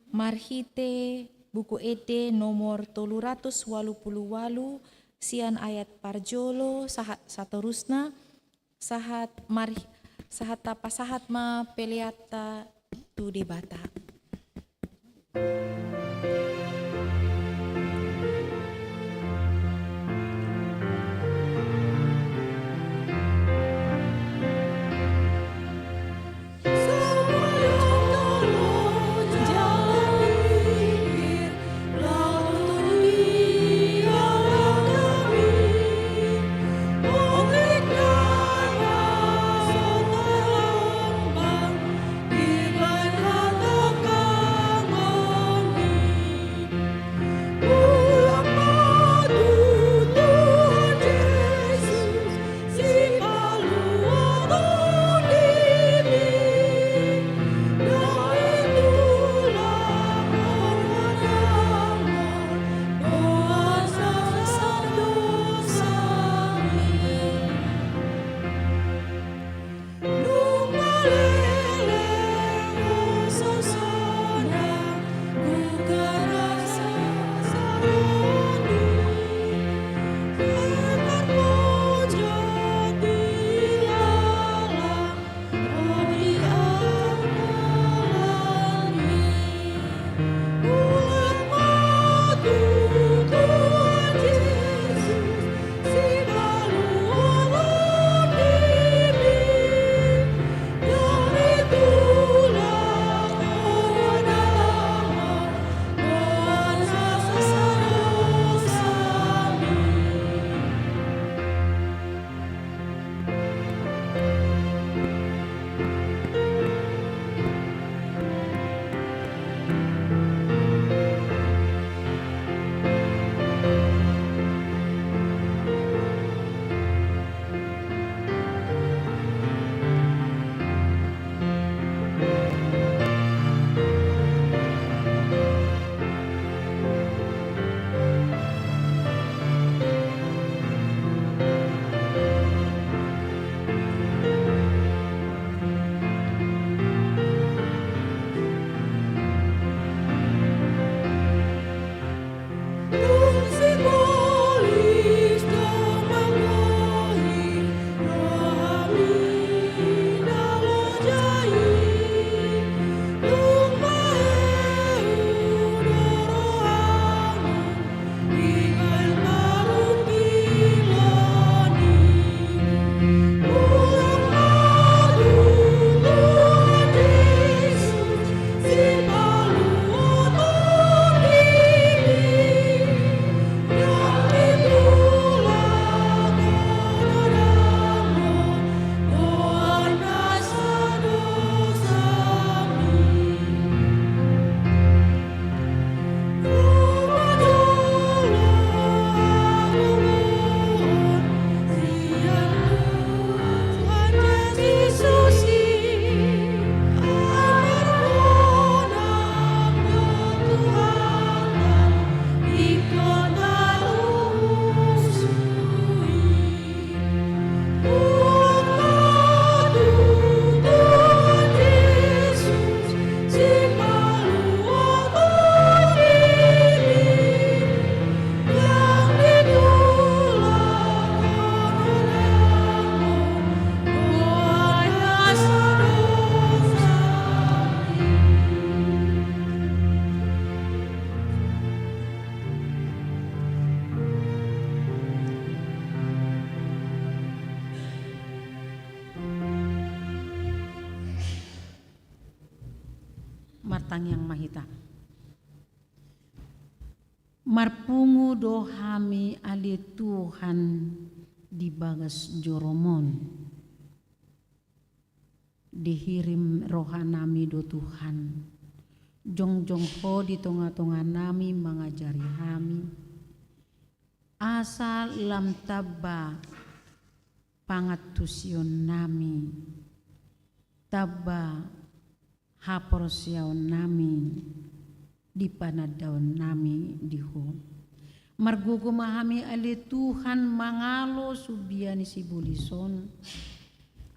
marhite Buku Ende nomor tolu ratus ualu pulu ualu, sian ayat parjolo sahat satorusna, sahat mar-, sahat tapasahat ma peleanta tu Debata. Martangiang ma hita. Marpungu do hami ale Tuhan di bagas joroMon. Dihirim rohanami do Tuhan. Jongjong Ho di tongatonganami mangajari hami. Asa lam tamba pangantusionnami, tamba haporseaonnami di panandaonnami di Ho. Margogo ma hami ale Tuhan mangalo sumbia ni sibolis on,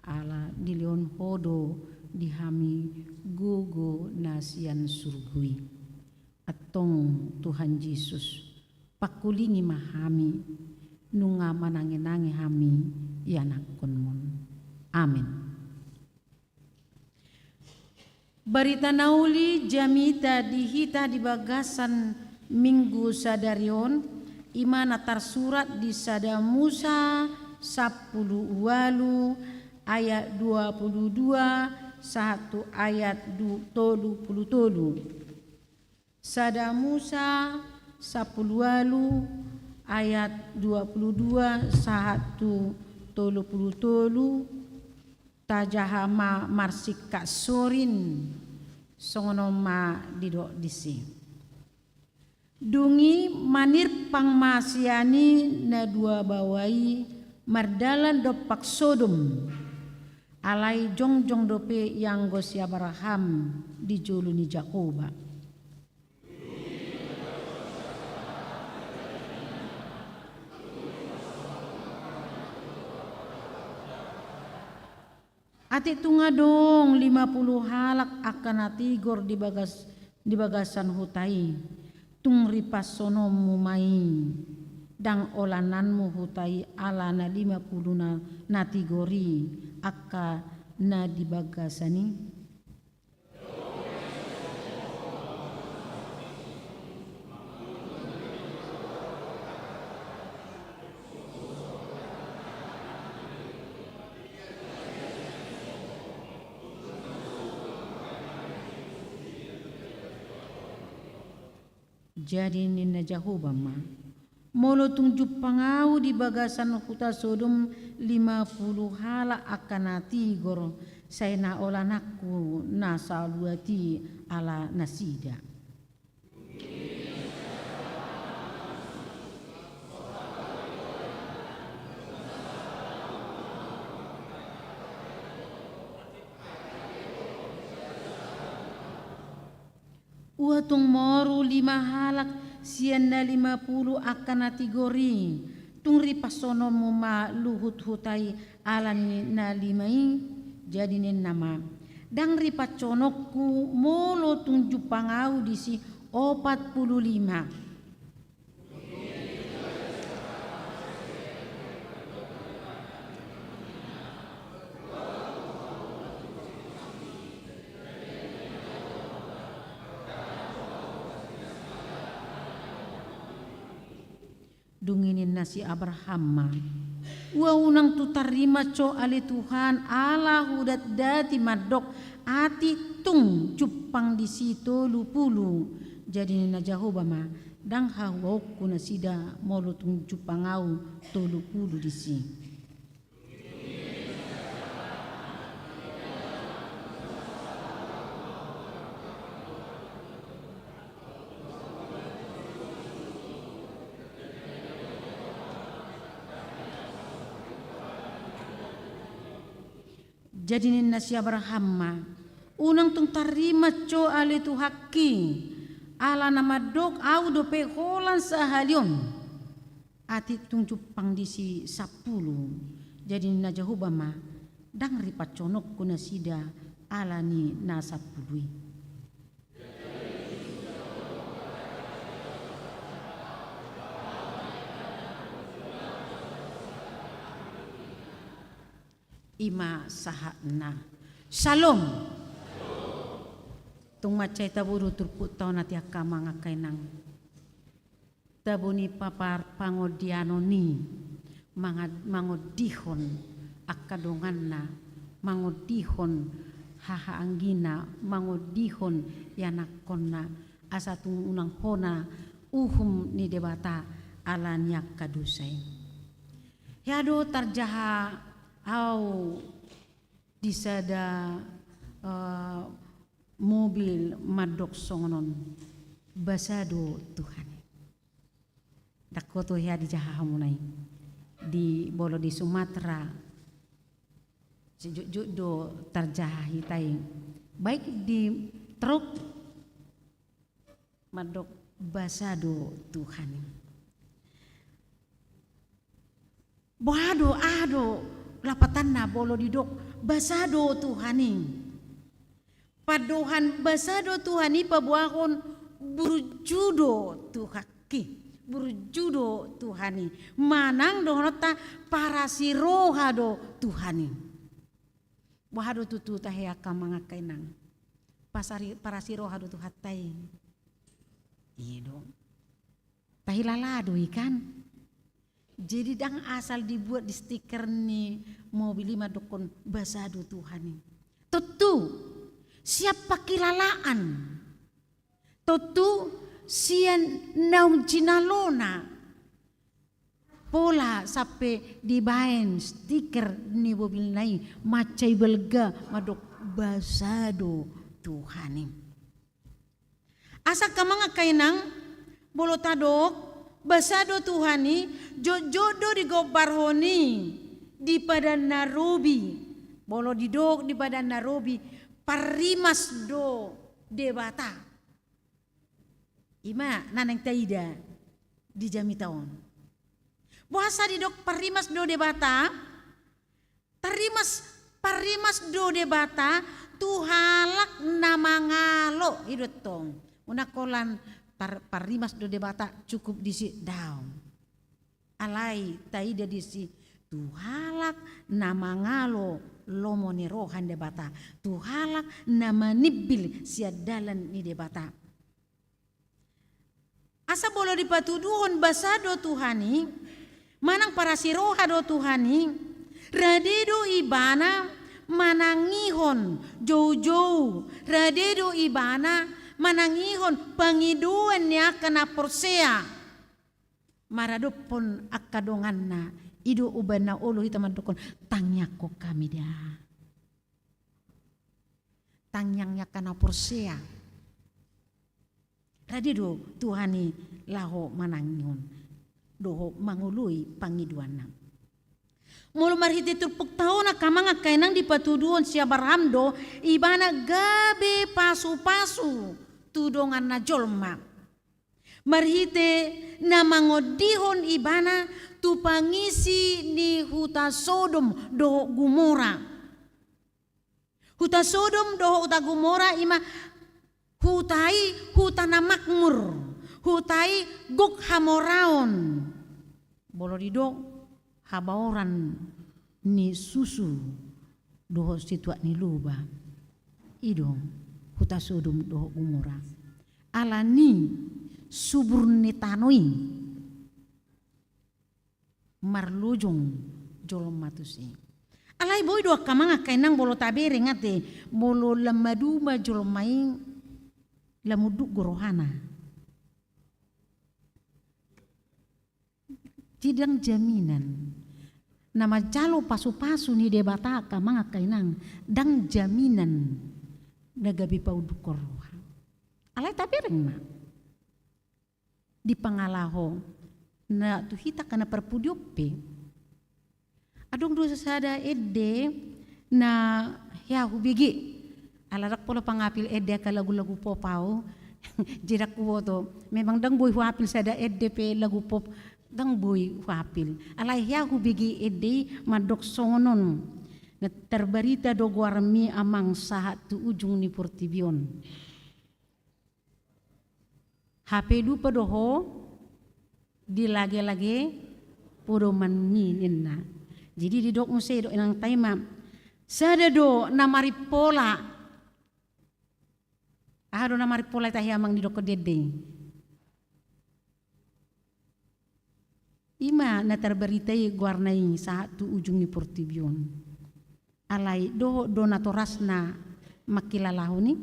ala dilehon Ho do di hami gogo na sian surgo i. Antong Tuhan Jesus, pangkulingi ma hami, nunga manangi-nangi hami ianakkonmon. Amen. Barita na uli jamita di hita di bagasan Minggu sadari on, i ma na tarsurat di Sada Musa sampulu ualu ayat dua pulu dua sahat tu ayat du-, tolu pulu tolu. Sada Musa sampulu ualu ayat dua pulu dua sahat tu tolu pulu tolu. Tajaha ma marsingkat sorin, songon on ma didok disi. Dung i manirpang ma sian i na dua baoa i mardalan dompak Sodom. Alai jongjong dope ianggo si Abraham di jolo ni Jahowa. Atik tung adong lima pulu halak angka na tigor di bagas, di bagasan huta i, tung ripashononmu ma i, ndang olananmu huta i ala na lima pulu na, na tigor i angka na di bagasan i. Jadi ninna Jahowa ma, molo tung jumpang ahu di bagasan huta Sodom lima pulu halak angka na tigor, sai na olananku na saluat i ala nasida. Ua tung moru lima halak sian na lima pulu angka na tigor i, tung ripashononmu ma luhut huta i ala ni na lima i. Jadi ninna ma, ndang ripashononku molo tung jumpang ahu disi opat pulu lima. Dung i ninna si Abraham ma, ua unang tung tarrimatso ale Tuhan, ala hudatdati mandok atik tung jumpang disi tolu pulu. Jadi ninna Jahowa ma, ndang hahuaonku nasida molo tung jumpang ahu tolu pulu disi. Jadi ninna si Abraham ma, unang tung tarrimatso ale Tuhanki, ala na mandok ahu dope holan sahali on atik tung jumpang disi sampulu. Jadi ninna Jahowa ma, ndang ripashononku nasida ala ni na sampulu i. I ma sahatna. Syalom. Tung mansai tabo do turpukta on, angka amang angka inang. Tabo ni paparpangondianon i, manga-, mangondihon angka donganna, mangondihon hahaanggina, mangondihon ianakkonna, asa tung unang hona uhum ni Debata ala ni angka dosa i. Hea do tarjaha ahu di sada, eh, mobil mandok songon on, basa do Tuhan i. Ndang hotu hea dijaha hamuna i. Di, molo di Sumatera, sijutjut do tarjaha hita i. Baik di truk, mandok basa do Tuhan i. Boha do, aha do lapatanna molo didok basa do Tuhan i? Pandohan basa do Tuhan i paboahon burju do Tuhanki, burju do Tuhan i. Manang dohononta parasiroha do Tuhan i. Boha do tutu tahe angka amang angka inang? Pasari-, parasiroha do Tuhanta i. I do. Tahilala do i kan? Jadi ndang asal dibuat di stiker ni mobil i mandokkon basa do Tuhan i. Tontu, sian pangkilalaan. Tontu, sian naung jinalona. Pola sampe dibaen stiker ni mobilna i, mansai balga mandok basa do Tuhan i. Asa angka amang angka inang, molo tadok, basa do Tuhan i, jotjot do digombarhon i di Padan na Robi. Molo didok di Padan na Robi, parrimas do Debata. I ma na naeng taida di jamita on. Boasa didok parrimas do Debata? Tarrimas, parrimas do Debata tu halak na mangalo, i do tong. Unang holan tar-, parrimas do Debata cukup disi, daong. Alai taida disi tu halak na mangalo lomo ni roha ni Debata, tu halak na manimbil sian dalan ni Debata. Asa molo dipatuduhon basa do Tuhan i, manang parasiroha do Tuhan i, rade do ibana manangihon joujou, rade do ibana manangihon pangidoan ni angka na porsea maradophon angka donganna. I do umbahen na olo hita mandokkon, tangiangkon hami da. Tangiang ni angka na porsea. Rade do Tuhan i laho manangihon dohot mangoloi pangidoanna. Molo marhite turpukta on angka amang angka inang, dipatuduhon si Abraham do ibana gabe pasupasu tu donganna jolma. Marhite na mangondihon ibana tu pangisi ni huta Sodom dohot Gomora. Huta Sodom dohot huta Gomora i ma huta i huta na makmur, huta i gok hamoraon. Molo didok habaoran ni susu dohot situak ni loba. I do huta Sodom dohot Gomora. Alani subur ni tano i. Marlojong jolma tusi. Alai boi do angka amang angka inang, molo tabereng ate, molo lam maduma jolma i, lam unduk do rohana. Jadi ndang jaminan. Na manjalo pasupasu ni Debata angka amang angka inang, ndang jaminan na gabe paundukkon roha. Alai tabereng ma di pangalaho na tu hita angka na parpudi on pe. Adong do sada ende na hea hubege, ala ndang pola pangapil ende angka lagu-lagu pop au. Jadi ndang huboto, memang ndang boi huapil sada ende pe lagu pop, ndang boi huapil. Alai hea hubege ende i mandok songon on. Na tarbarita do goarmi amang sahat tu ujung ni portibi on. Hape lupa do ho di lage-lage podomanmi ninna. Jadi didok muse do inang ta i ma, sada do na marimpola. Aha do na marimpola i tahe amang didokkon di ende i? I ma na tarbarita i goarna i sahat tu ujung ni portibi on. Alai dohot do natorasna mangkilalahon i,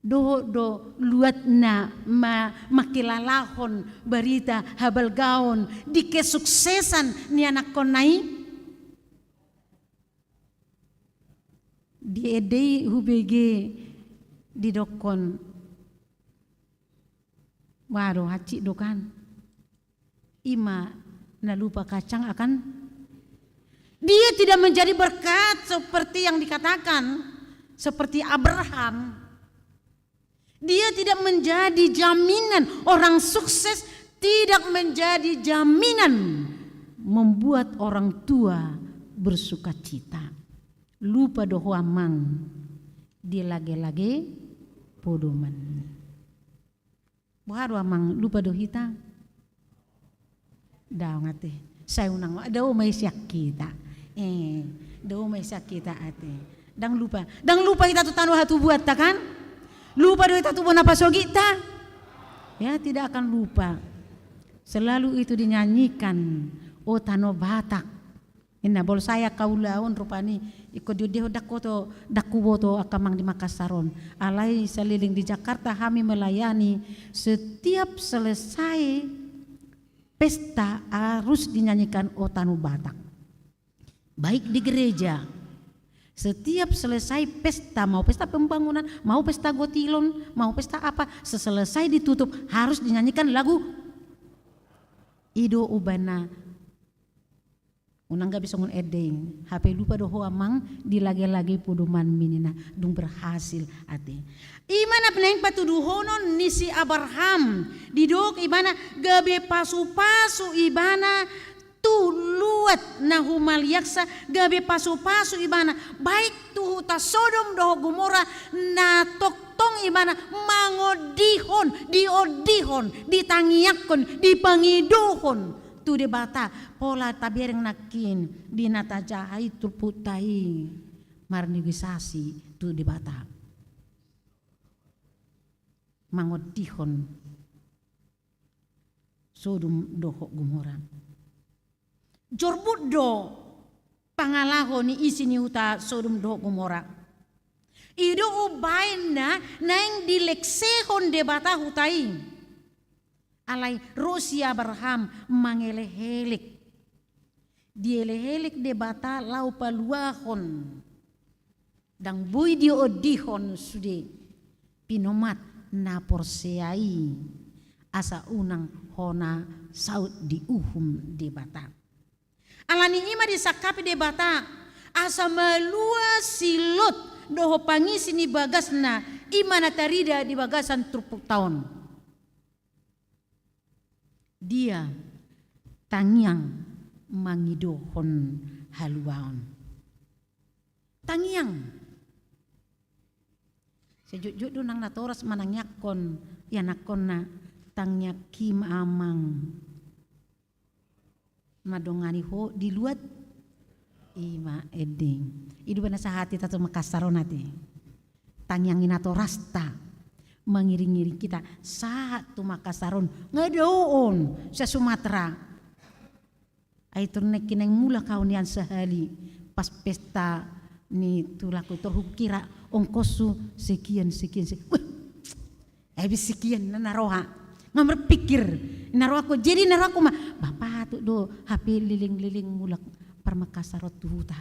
dohot do luatna ma-, mangkilalahon barita habalgaon di kesuksesan ni anakkonna i. Di ende i hubege didokkon, waduh, hansit do kan. I ma na lupa kacang akan, dia tidak menjadi berkat seperti yang dikatakan, seperti Abraham. Dia tidak menjadi jaminan, orang sukses tidak menjadi jaminan membuat orang tua bersukacita. Lupa do ho amang. di lage-lage podoman. Boha do amang, lupa do hita? Daong ate. Sai unang, dao ma i sian hita. Eh, dao ma i sian hita ate. Ndang lupa. Ndang lupa hita tu tano hatubuanta kan? Lupa do hita tu bona pasogita? Ya, tidak akan lupa. Selalu itu dinyanyikan, o tano Batak. Inna, molo sai angka ulaon rupani, ingkon diondihon, ndang huboto, ndang huboto angka amang di Makassar on. Alai saleleng di Jakarta hami melayani, setiap selesai pesta harus dinyanyikan o tano Batak. Baik di gereja, setiap selesai pesta, mau pesta pembangunan, mau pesta gotilon, mau pesta apa, seselesai ditutup harus dinyanyikan lagu i do umbahen na. Unang gabe songon ending, hape lupa do ho amang di lage-lage podomanmi ninna, dung berhasil ate. I ma na naeng patuduhonon ni si Abraham, didok ibana gabe pasu-pasu ibana tu luat na humaliangsa, gabe pasu-pasu ibana, baik tu huta Sodom dohot Gomora, na tongtong ibana mangondihon, diondihon, ditangiangkon, dipangidohon tu Debata, pola tabereng nangkin di na tajaha i turpukta i marnegosiasi tu Debata. Mangondihon Sodom dohot Gomora. Jorbut do pangalaho ni isi ni huta Sodom dohot Gomora. I do umbahen na naeng dilengsehon Debata huta i. Alai ro si Abraham mangelek-elek. Dielek-elek Debata laho paluahon. Ndang boi diondihon sude pinomat na porsea i, asa unang hona saut diuhum Debata. Alani i ma disangkapi Debata, asa malua si Lot dohot pangisi ni bagasna, i ma na tarida di bagasan turpukta on. Dia tangiang mangidohon haluaon. Tangiang. Sejujur do nang natoras manangiangkon ianakkonna, tangiangki ma amang. Mandongani ho di luat. I ma ending. I do umbahen na sahat hita tu Makassar on ate. Tangiangi natorasta. Mangiring-iring hita sahat tu Makassar on. Nga dao on sian Sumatera. Ai tor nangkin naeng mulak au nian sahali pas pesta ni tulangku, tor hukira ongkoshu sekian, sekian, sekian. Weh, habis sekian na roha. Nga marpikir na rohangku, jadi na rohangku ma, bah patut do hape leleng-leleng mulak par Makassar on tu huta.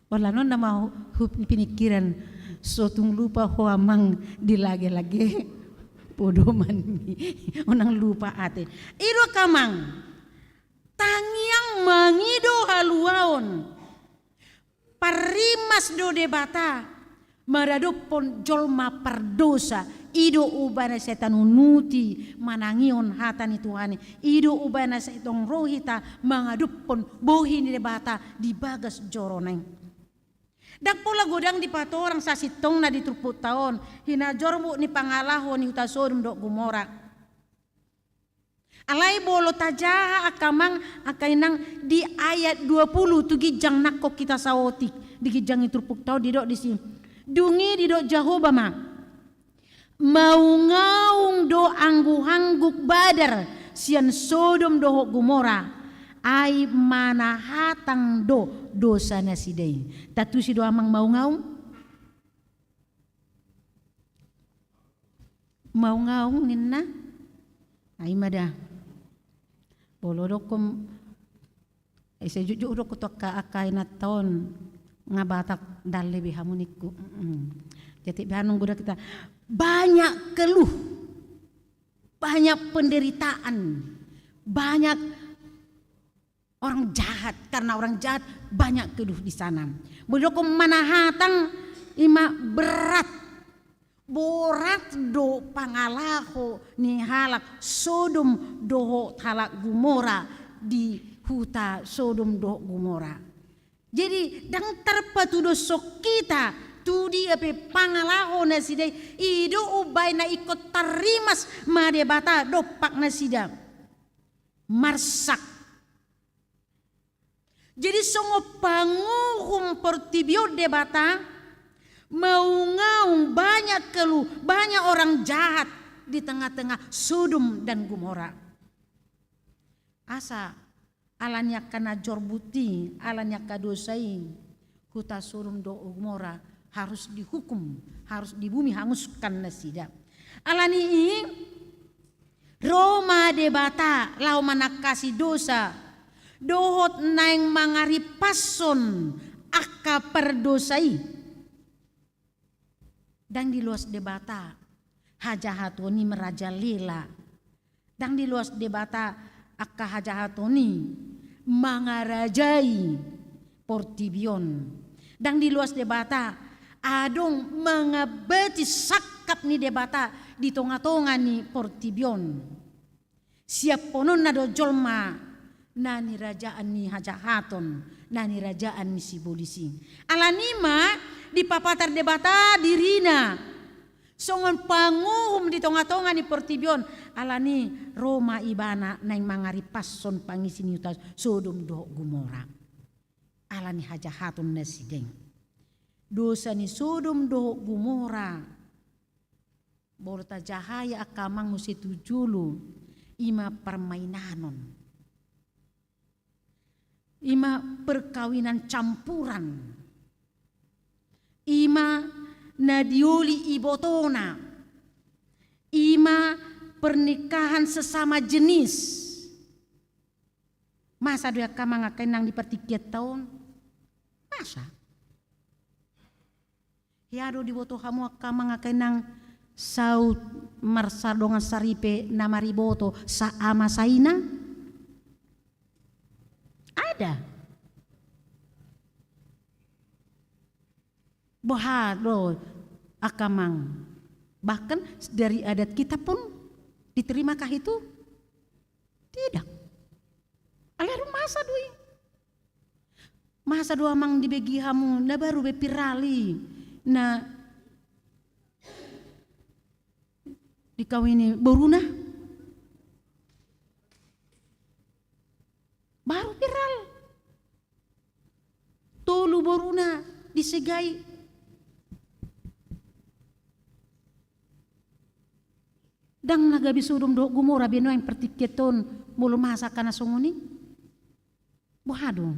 Olo, on nama hu-, hu-, pinikiran, so tung lupa ho amang di lage-lage podomanmi. Unang lupa ate. I do angka amang. Tangiang mangido haluaon. Parrimas do Debata maradophon jolma pardosa, i do umbahen na sai tanunuti manangihon hata ni Tuhan i, i do umbahen na sai tong ro hita mangadophon bohi ni Debata di bagas jorona i. Ndang pola godang dipatorang sasintongna di turpukta on, hinajorbut ni pangalaho ni huta Sodom dohot Gomora. Alai molo tajaha angka amang, angka inang, di ayat dua puluh tu ginjang nangkok hita saotik, di ginjang ni turpukta on didok disi. Dung i didok Jahowa ma, maungaung do angguk-angguk badar sian Sodom dohot Gomora, ai manahatang do dosa nasida i. Tantusi do amang maungaung? Maungaung ninna. Ai ma da. Molo dokkon, eh, sejujur dokkon tu angka, angka inanta on, nga Batak dalle be hamu ningku. Mm-mm. Jadi be annon godang hita. Banyak keluh. Banyak penderitaan. Banyak orang jahat, karena orang jahat banyak keluh di sana. Molo dokkon manahatang, i ma berat. Borat do pangalaho ni halak Sodom dohot halak Gomora di huta Sodom dohot Gomora. Jadi, ndang tarpatudoshon hita tu dia pe pangalaho nasida i, i do umbahen na ingkon tarrimas ma Debata dompak nasida. Marsak. Jadi, songon panguhum portibi on Debata, maungaung banyak keluh, banyak orang jahat di tengah-tengah Sodom dan Gomora. Asa ala ni angka na jorbut i, ala ni angka dosa i, huta Sodom dohot Gomora harus dihukum, harus di bumi hanguskan nasida. Ala ni i, ro ma Debata laho manangkasi dosa, dohot naeng mangaripashon angka pardosa i. Ndang diloas Debata hajahaton i merajalela. Ndang diloas Debata angka hajahaton i mangarajai portibi on. Ndang diloas Debata adong mangambati sangkap ni Debata di tonga-tonga ni portibi on. Siaphononna do jolma na nirajaan ni hajahaton, na nirajaan ni sibolis i. Ala ni i ma dipapatar Debata dirina songon panguhum di tonga-tonga ni portibi on. Ala ni i ro ma Ibana naeng mangaripashon pangisi ni huta Sodom dohot Gomora. Ala ni hajahaton nasida i. Dosa ni Sodom dohot Gomora, molo tajahai angka amang muse tu jolo, i ma parmainanon. I ma perkawinan campuran. I ma na dioli ibotona. I ma pernikahan sesama jenis. Masa do i angka amang angka inang di partingkianta on? Masa? Hea do diboto hamu angka amang angka inang, saut marsardongan saripe na mariboto saama sainang? Ada. Boha do angka amang? Bahkan dari adat kita pun diterimakah itu? Tidak. Alai adong masa do i. Masa do amang dibege hamu na baru be viral i na dikawini boruna? Baru viral. Tolu boruna disegai. Ndang na gabe Sodom dohot Gomora be nuaeng partingkianta on molo masa angka na songon i? Boha do?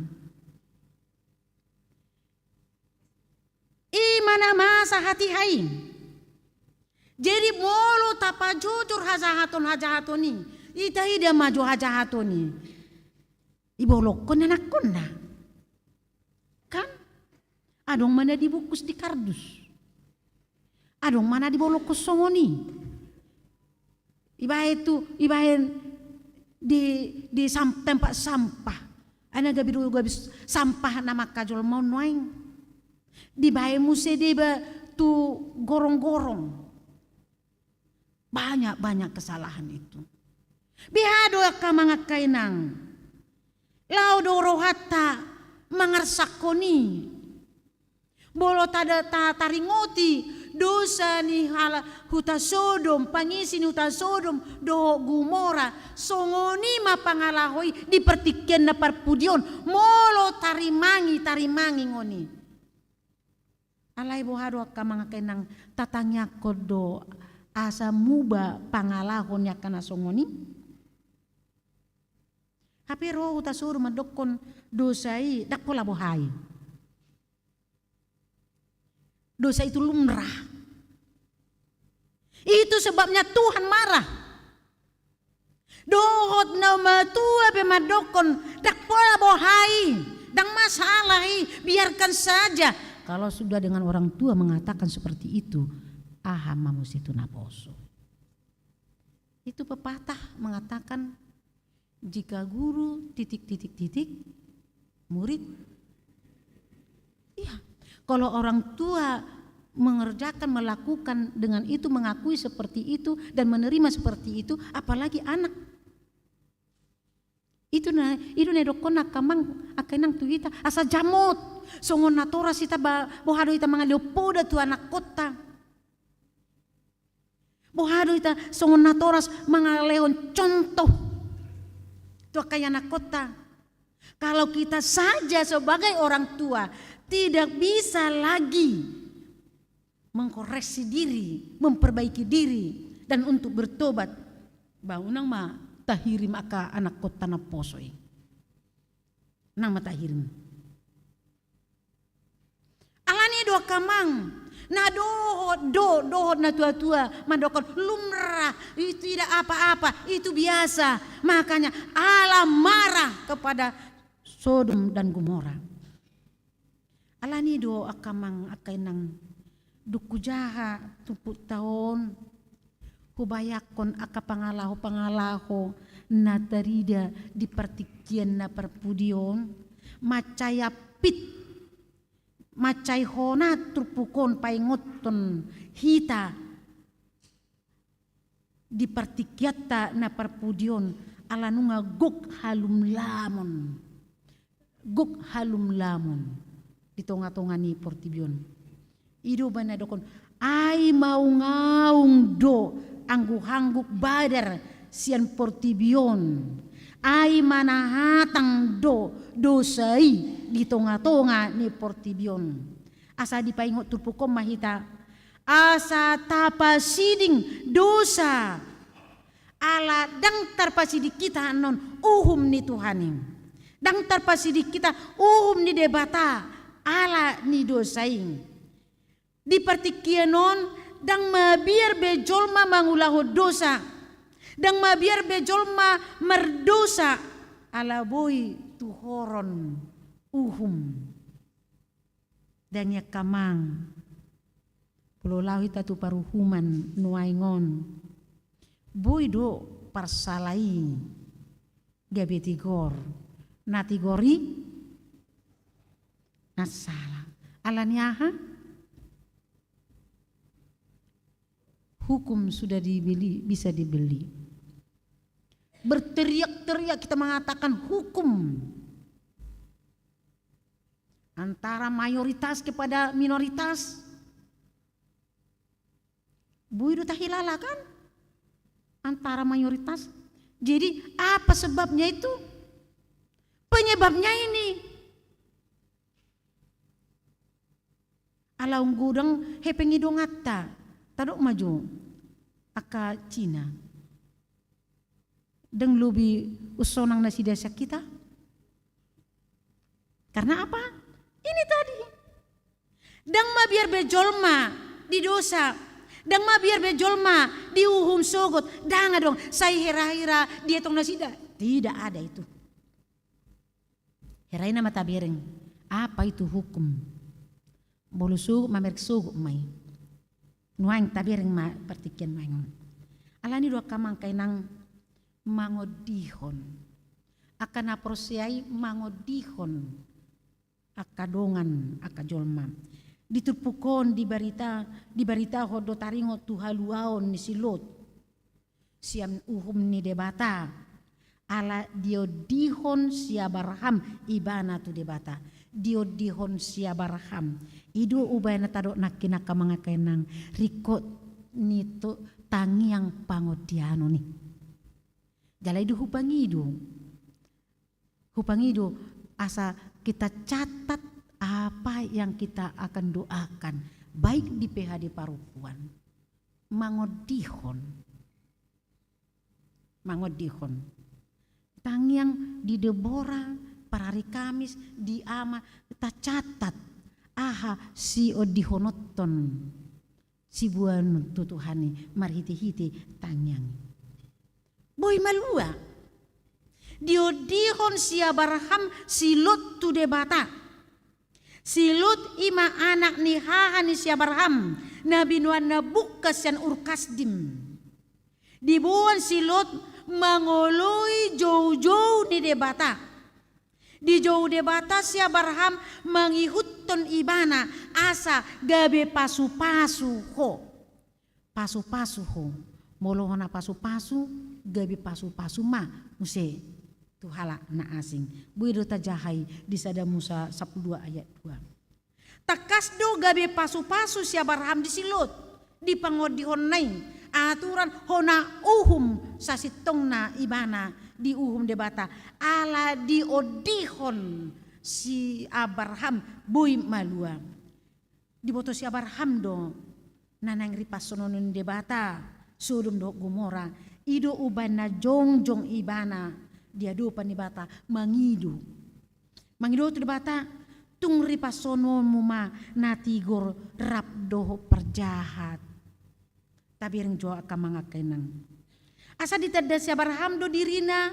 I ma na masa hatiha i. Jadi molo tapajojor hajahaton-hajahaton i, ita ida ma jo hajahaton i. Dibolongkon anakkonna. Kan? Adong ma na dibungkus di kardus. Adong ma na dibolongkon songon i. Dibaen tu, dibaen di, di sam-, tempat sampah. Ai na gabe do gabe sampah na mangkajolma on nuaeng. Dibaen muse deba tu gorong-gorong. Banyak-banyak kesalahan itu. Beha do angka amang angka inang. Laho do rohanta mangarsakhon i. Molo tada-, ta-, taringoti dosa ni hala-, huta Sodom, pangisi ni huta Sodom dohot Gomora, songon i ma pangalaho i di partingkian na parpudi on, molo tarimangi, tarimangi ngoni. Alai boha do angka amang angka inang, tatangiangkon do asa muba pangalaho ni angka na songon i? Hape ro huta Sodom mandokkon dosa i ndang pola boha i. Dosa itu lumrah. Itu sebabnya Tuhan marah. Dohot na matua pe mandokkon, ndang pola boha i, ndang masalah i, biarkan saja. Kalau sudah dengan orang tua mengatakan seperti itu, aha ma muse tu naposo? Itu pepatah mengatakan, jika guru titik, titik, titik, murid. Iya. Kalau orang tua mengerjakan, melakukan dengan itu, mengakui seperti itu, dan menerima seperti itu, apalagi anak. I do na, i do na didokkon angka amang, angka inang tu hita, asa jamot. Songon natoras hita ba, boha do hita mangalehon poda tu anakkonta. Boha do hita songon natoras mangalehon contoh tu angka ianakkonta. Kalau kita saja sebagai orang tua tidak bisa lagi mengkoreksi diri, memperbaiki diri, dan untuk bertobat, ba unang ma tahirim angka anakkonta na poso i. Unang ma tahirim. Alani do angka amang, na dohot do, dohot natuatua mandokkon lumrah, itu tidak apa-apa, itu biasa. Makanya Allah marah kepada Sodom dan Gomora. Alani do angka amang, angka inang, dung hujaha turpukta on, hubayangkon angka pangalaho-pangalaho na tarida di partingkian na parpudi on, mansai ampit, mansai hona turpuk on paingothon hita di partingkianta na parpudi on, ala nunga gok halumlamon. Gok halumlamon di tonga-tonga ni portibi on. I do umbahen na didokkon, ai maungaung do angguk-angguk badar sian portibi on. Ai manahatang do dosa i di tonga-tonga ni portibi on. Asa dipaingot turpuk on ma hita, asa tapasiding dosa. Ala ndang tarpasiding hita annon uhum ni Tuhan i. Ndang tarpasiding hita uhum ni Debata ala ni dosa i. Di partingkian on, ndang mabiar be jolma mangulahon dosa. Ndang mabiar be jolma mardosa, ala boi tuhoron uhum. Dang i angka amang, molo laho hita tu paruhuman nuaeng on, boi do parsala i gabe tigor, na tigor i na sala. Alani aha? Hukum sudah dibeli, bisa dibeli. Berteriak-teriak kita mengatakan hukum antara mayoritas kepada minoritas. Boi do tahilala kan? Antara mayoritas. Jadi apa sebabnya itu? Penyebabnya ini. Ala ung godang hepeng ni donganta, tadok ma jo angka Cina. Dang lobi unsonang nasida sian hita. Karena apa? Ini tadi. Dang mabiar be jolma didosa. Dang mabiar be jolma diuhum sogot. Dang adong sai hera-hera dietong nasida. Tidak ada itu. Hera i nama tabereng, apa itu hukum? Molo sogot, mamereng sogot ma i. Nuaeng tabereng ma partingkian nuaeng on. Alani do angka amang, angka inang, mangondihon. Angka na porsea i mangondihon angka dongan, angka jolma. Di turpuk on dibarita, dibaritahon do taringot tu haluaon ni si Lot sian uhum ni Debata. Ala diondihon si Abraham ibana tu Debata. Diondihon si Abraham. I do umbahen na tadok nangkin angka amang, angka inang, ringkot ni tangiang pangondianon i. Jala i do hupangido. Hupangido asa kita catat apa yang kita akan doakan, baik di P H D paruhuan. Mangondihon. Mangondihon. Tangiang di Debora, parari Kamis, di Ama, tacatat aha siondihononton. Siboanon tu Tuhan i marhite-hite tangiang i. Boi malua. Diondihon si Abraham si Lot tu Debata. Si Lot i ma anak ni haha ni si Abraham, na binoanna bungka sian Ur Kasdim. Diboan si Lot mangoloi joujou ni Debata. Dijou Debata si Abraham mangihuthon ibana asa gabe pasu-pasu ho. Pasu-pasu ho. Molo hona pasu-pasu, gabe pasu-pasu ma muse. tu halak na asing. Boi do tajaha i di Sada Musa sampulu dua ayat dua. Tangkas do gabe pasupasu si Abraham di si Lot, di pangondihonna i, aturan hona uhum sasintongna ibana diuhum Debata, ala diondihon si Abraham boi malua. Diboto si Abraham do na naeng ripasonon ni Debata Sodom dohot Gomora, i do umbahen na jongjong ibana di adopan ni Debata mangido. Mangido tu Debata, tung ripasononmu ma na tigor rap dohot parjahat. Tabereng jo angka amang angka inang. Asa ditanda si Abraham do dirina,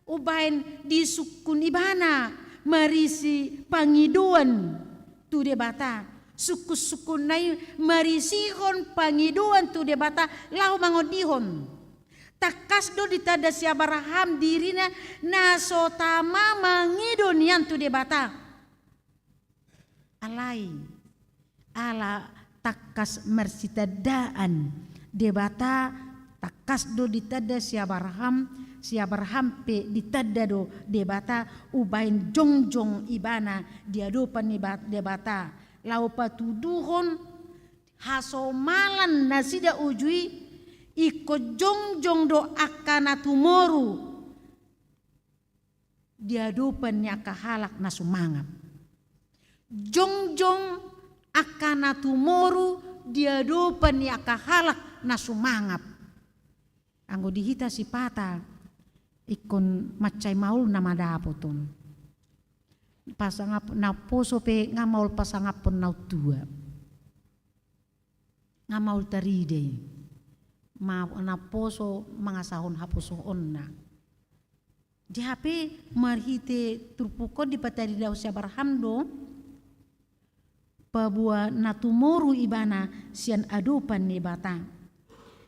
umbahen disungkun ibana marisi pangidoan tu Debata. Sungkun-sungkunna i marisihon pangidoan tu Debata laho mangondihon. Tangkas do ditanda si Abraham dirina na so tama mangido nian tu Debata. Alai, ala tangkas marsitandaan Debata, tangkas do ditanda si Abraham, si Abraham pe ditanda do Debata, umbahen jongjong ibana di adopan ni Ba-, Debata, laho patuduhon hasomalan nasida uju i, ingkon jongjong do angka na tumoru di adopan ni angka halak na sumangap. Jongjong angka na tumoru di adopan ni angka halak na sumangap. Anggo di hita sipata, ingkon mansai maol na madapot on. Pasangap, naposo pe nga maol pasangaphon na tua. Nga maol tarida i. Ma-, naposo mangasahon haposoonna. Di hape marhite turpuk on dipataridahon si Abraham do, paboa na tumoru ibana sian adopan ni Debata.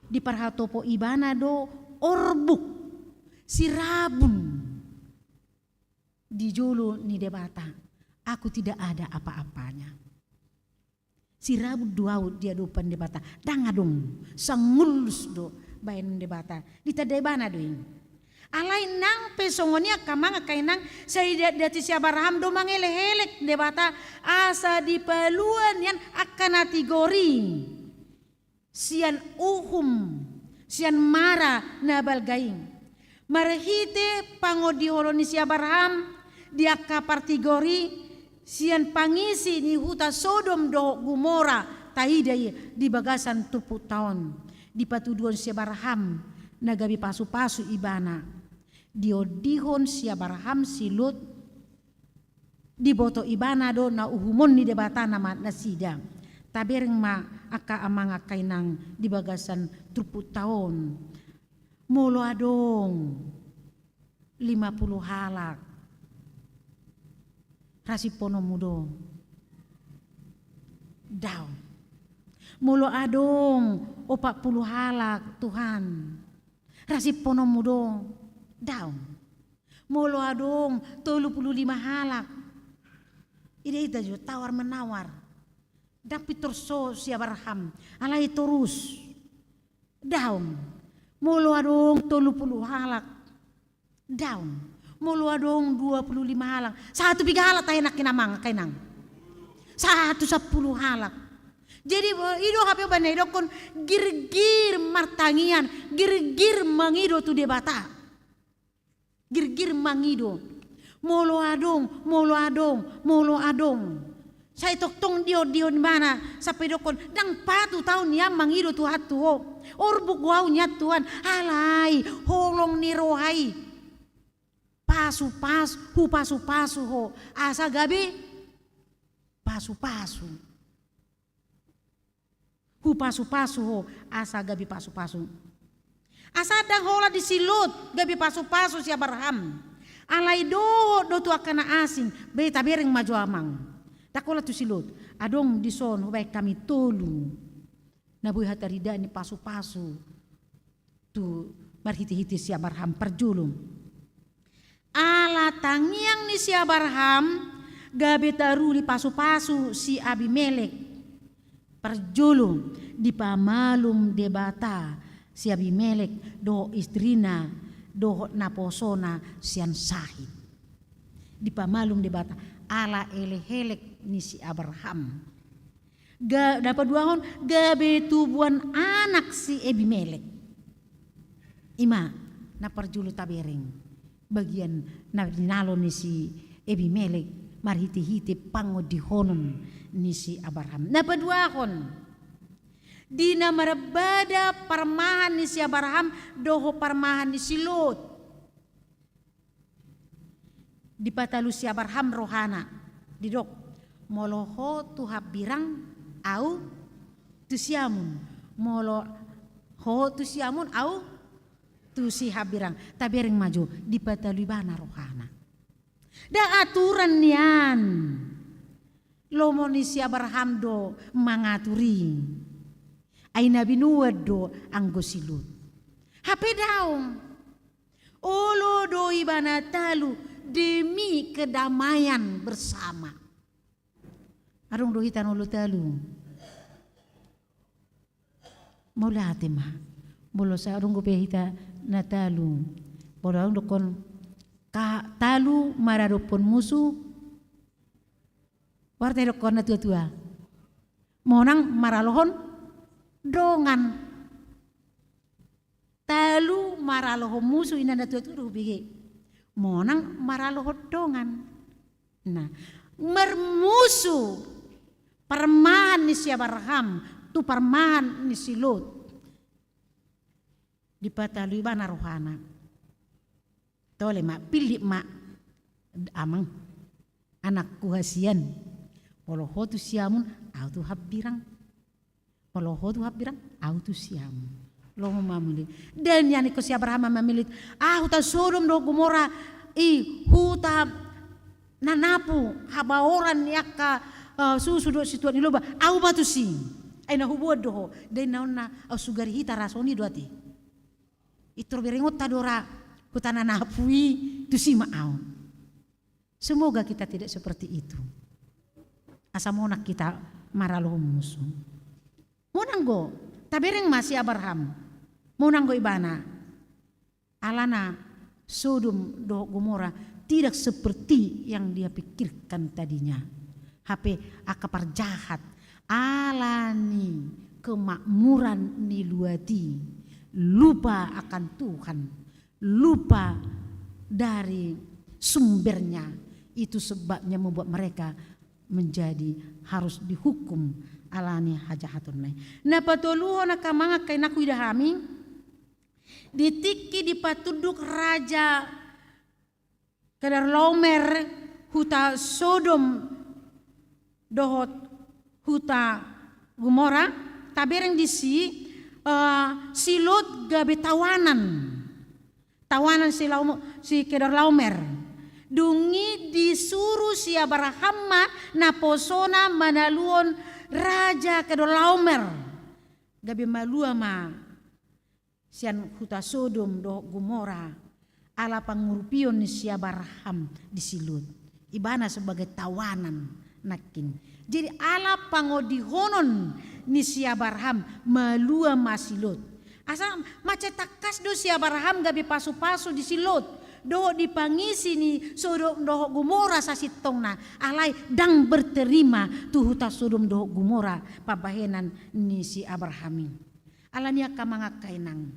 Diparhatopo ibana do orbuk, sirabun di jolo ni Debata. Aku tidak ada apa-apanya. Sirabun do au di adopan Debata. Ndang adong, sangullus do baen Debata. Ditanda ibana do i. Alai nang pe songon i angka amang angka inang, sai diatdiati si Abraham do mangelek-elek Debata asa dipalua nian angka na tigor i sian uhum, sian mara na balga i. Marhite pangondihon ni si Abraham di angka partigor i sian pangisi ni huta Sodom dohot Gomora, taida i di bagasan turpukta on. Dipatuduhon si Abraham na gabe pasu-pasu ibana. Diondihon si Abraham si Lot, diboto ibana do na uhumon ni Debata nama nasida. Tabereng ma angka amang angka inang di bagasan turpukta on. Molo adong lima pulu halak, ra simpononmu do? Daong. Molo adong opat pulu halak, Tuhan, ra simpononmu do? Daong. Molo adong tolu pulu lima halak, ida-ida jo tawar menawar. Ndang pintor so si Abraham, alai torus. Daong. Molo adong tolu pulu halak, daong. Molo adong dua pulu lima halak, sahat tu piga halak tahe nangkin amang angka inang? Sahat tu sampulu halak. Jadi, eh, i do hape umbahen na didokkon girgir martangiang, girgir mangido tu Debata. Girgir mangido. Molo adong, molo adong, molo adong. Sai tongtong diondihon ibana, sampe didokkon, ndang patut au nian mangido Tuhan tu ho. Orbuk do au nian Tuhan, alai holong ni roha i. Pasu-pas-, hupasu-pasu ho, asa gabe pasu-pasu. Hupasu-pasu ho, asa gabe pasu-pasu. Asa ndang holan di si Lot gabe pasu-pasu si Abraham. Alai dohot do tu angka na asing, be tabereng ma jo amang. Ndang holan tu si Lot. Adong dison hubaen hami tolu na boi hataridaan ni pasu-pasu tu marhite-hite si Abraham. Parjolo, ala tangiang ni si Abraham gabe taruli pasu-pasu si Abimelek. Parjolo, dipamalum Debata si Abimelek dohot istrina dohot naposona sian sahit. Dipamalum Debata ala elek-elek ni si Abraham. Ga-, na paduahon, gabe tubuan anak si Ebimelek. Ima na parjolo tabereng bagian na ninalo ni si Ebimelek marhite-hite pangondihonon ni si Abraham. Na paduahon, di na marbada parmahan ni si Abraham dohot parmahan ni si Lot. Dipatalu si Abraham rohana, didok, molo ho tu hambirang, au tu siamun. Molo ho tu siamun, au tu si hambirang. Tabereng ma jo, dipatalu ibana rohana. Nda aturan nian. Lomo ni si Abraham do mangatur i. Ai na binoan do anggo si Lot. Hape daong. Olo do ibana talu demi kedamaian bersama. Adong do hita na olo talu? Mauliate ma. Molo sai adong dope hita na talu. Molo adong dokkon ka talu maradophon musu. Boha arti dokkon na tua-tua? Monang maralohon dongan. Talu maralohon musu, inna na tua-tua do hubege. Monang maralohon dongan. Nah, marmusu parmahan ni si Abraham tu parmahan ni si Lot. Dipatalu ibana rohana. Tole ma, pillit ma, amang, anakku hasian. Molo ho tu siamun, au tu hambirang. Molo ho tu hambirang, au tu siamun. Lomo ma mamillit. Nda nian ingkon si Abraham mamillit, ah, huta Sodom dohot Gomora, i huta na napu, habaoran ni angka, eh, susu dohot situan ni lomba, au ma tusi. Ai na huboan do ho, nda inna on na, au sugari hita ra songon i do ate. Pintor berengonta do ra huta na napu i, tusi ma au. Semoga kita tidak seperti itu. Asa monang hita maralohon musu. Monang do, tabereng ma si Abraham. Monang do ibana. Alana Sodom dohot Gomora tidak seperti yang dia pikirkan tadinya. Hape angka parjahat, ala ni kemakmuran ni luat i, lupa akan Tuhan, lupa dari sumbernya, itu sebabnya membuat mereka menjadi harus dihukum ala ni hajahatonna i. Na patoluhon angka amang angka inang huida hami, di tingki dipatunduk raja Kedorlaomer, huta Sodom dohot huta Gomora, tabereng disi, eh, si Lot gabe tawanan. Tawanan si Laomo-, si Kedorlaomer. Dung i disuru si Abraham ma naposona manaluhon raja Kedorlaomer. Gabe malua ma sian huta Sodom dohot Gomora, ala pangurupion ni si Abraham di si Lot. Ibana sebagai tawanan nangkin. Jadi ala pangondihonon ni si Abraham, malua ma si Lot. Asa mansai tangkas do si Abraham gabe pasupasu di si Lot, dohot di pangisi ni Sodom dohot Gomora sasintongna, alai ndang berterima tu huta Sodom dohot Gomora pambahenan ni si Abraham i. Ala ni i angka amang angka inang,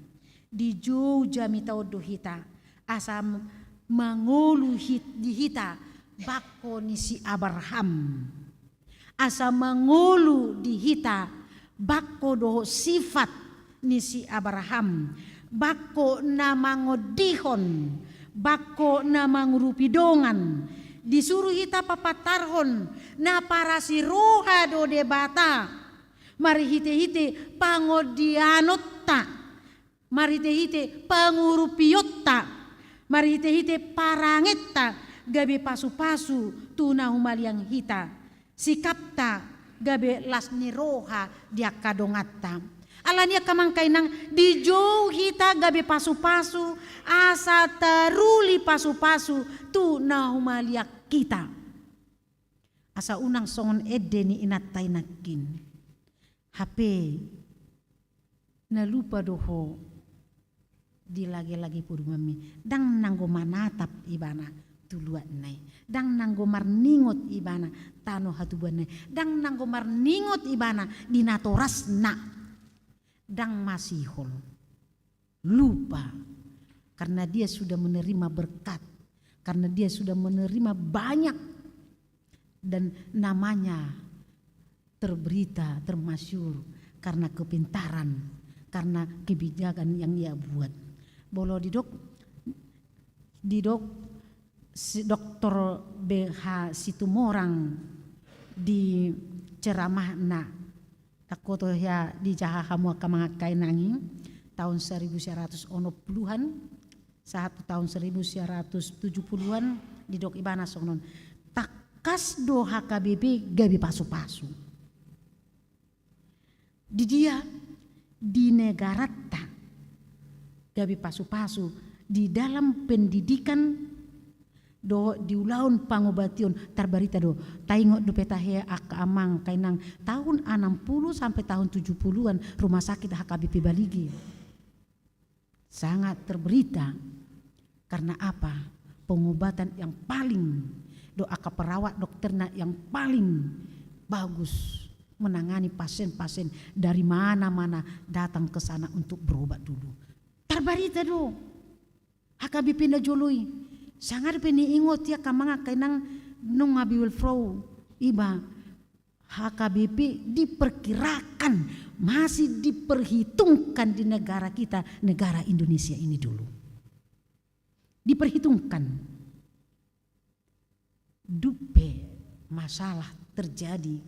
dijou jamita on do hita, asa m-, mangolu hit-, di hita bangko ni si Abraham. Asa mangolu di hita bangko dohot sifat ni si Abraham, bangko na mangondihon, bangko na mangurupi dongan. Disuru hita papatarhon na parasi roha do Debata. Marhitehite pangondihanonta, marhitehite pangurupionta, marhitehite parangenta, gabe pasupasu tu na humaliang hita. Sikapta gabe las ni roha di angka donganta. Ala ni i angka amang angka inang, dijou hita gabe pasupasu, asa taruli pasupasu tu na humaliang hita. Asa unang songon ende ni inanta i nangkin. Hape na lupa do ho Di lage-lage podomanmi, ndang nanggo manatap ibana tu luatna i, ndang nanggo marningot ibana tano hatubuanna i, ndang nanggo marningot ibana di natorasna, ndang masihol, lupa, karena dia sudah menerima berkat, karena dia sudah menerima banyak, dan namanya terberita, termasyhur karena kepintaran, karena kebijakan yang ia buat. Molo didok, didok si doktor B H Situmorang di ceramahna, takkoto hea dijaha hamu angka amang angka inang i, tahun seribu sembilan ratus onom puluhan, sahat tu tahun seribu sembilan ratus tujuh puluhan, didok ibana songon on. Tangkas do H K B P gabe pasu-pasu. Di dia, di negaranta gabe pasu-pasu di dalam pendidikan dohot di ulaon pangobation, tarbarita do. Taingot dope tahe angka amang angka inang, tahun anam puluh sampai tahun tujuh puluhan rumah sakit H K B P Balige sangat terberita. Karena apa? Pengobatan yang paling, do angka perawat dokterna yang paling bagus menangani pasien-pasien dari mana-mana datang ke sana untuk berobat dulu. Tarbarita do H K B P na jolo i. Sanga dope niingot i angka amang angka inang nunga Biwel Frau iba, H K B P diperkirakan, masih diperhitungkan di negara kita, negara Indonesia ini dulu. Diperhitungkan. Dope masalah terjadi,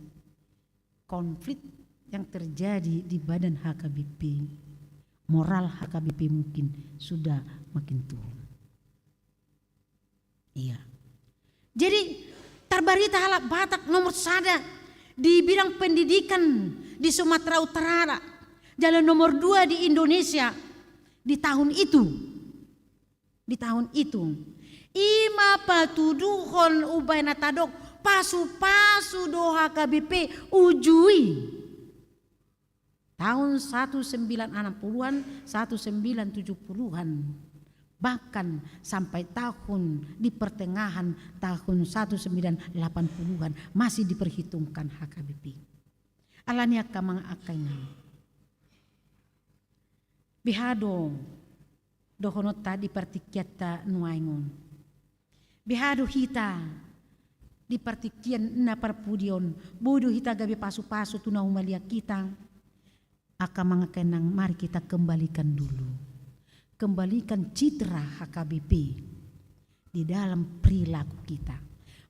konflik yang terjadi di badan H K B P, moral H K B P mungkin sudah makin turun. Iya. Jadi, tarbarita halak Batak nomor sada di bidang pendidikan di Sumatera Utara, jala nomor dua di Indonesia di tahun itu. Di tahun itu. I ma patuduhon umbahen na tadok, pasu-pasu do H K B P uju i. Tahun seribu sembilan ratus enam puluhan, seribu sembilan ratus tujuh puluhan, bahkan sampai tahun di pertengahan tahun seribu sembilan ratus delapan puluhan masih diperhitungkan H K B P. Alani i angka amang angka inang, beha do dohononta di partingkianta nuaeng on. Beha do hita di partingkian na parpudi on, boi do hita gabe pasu-pasu tu na humaliang hita. Angka amang angka inang, mari kita kembalikan dulu. Kembalikan citra H K B P di dalam perilaku kita.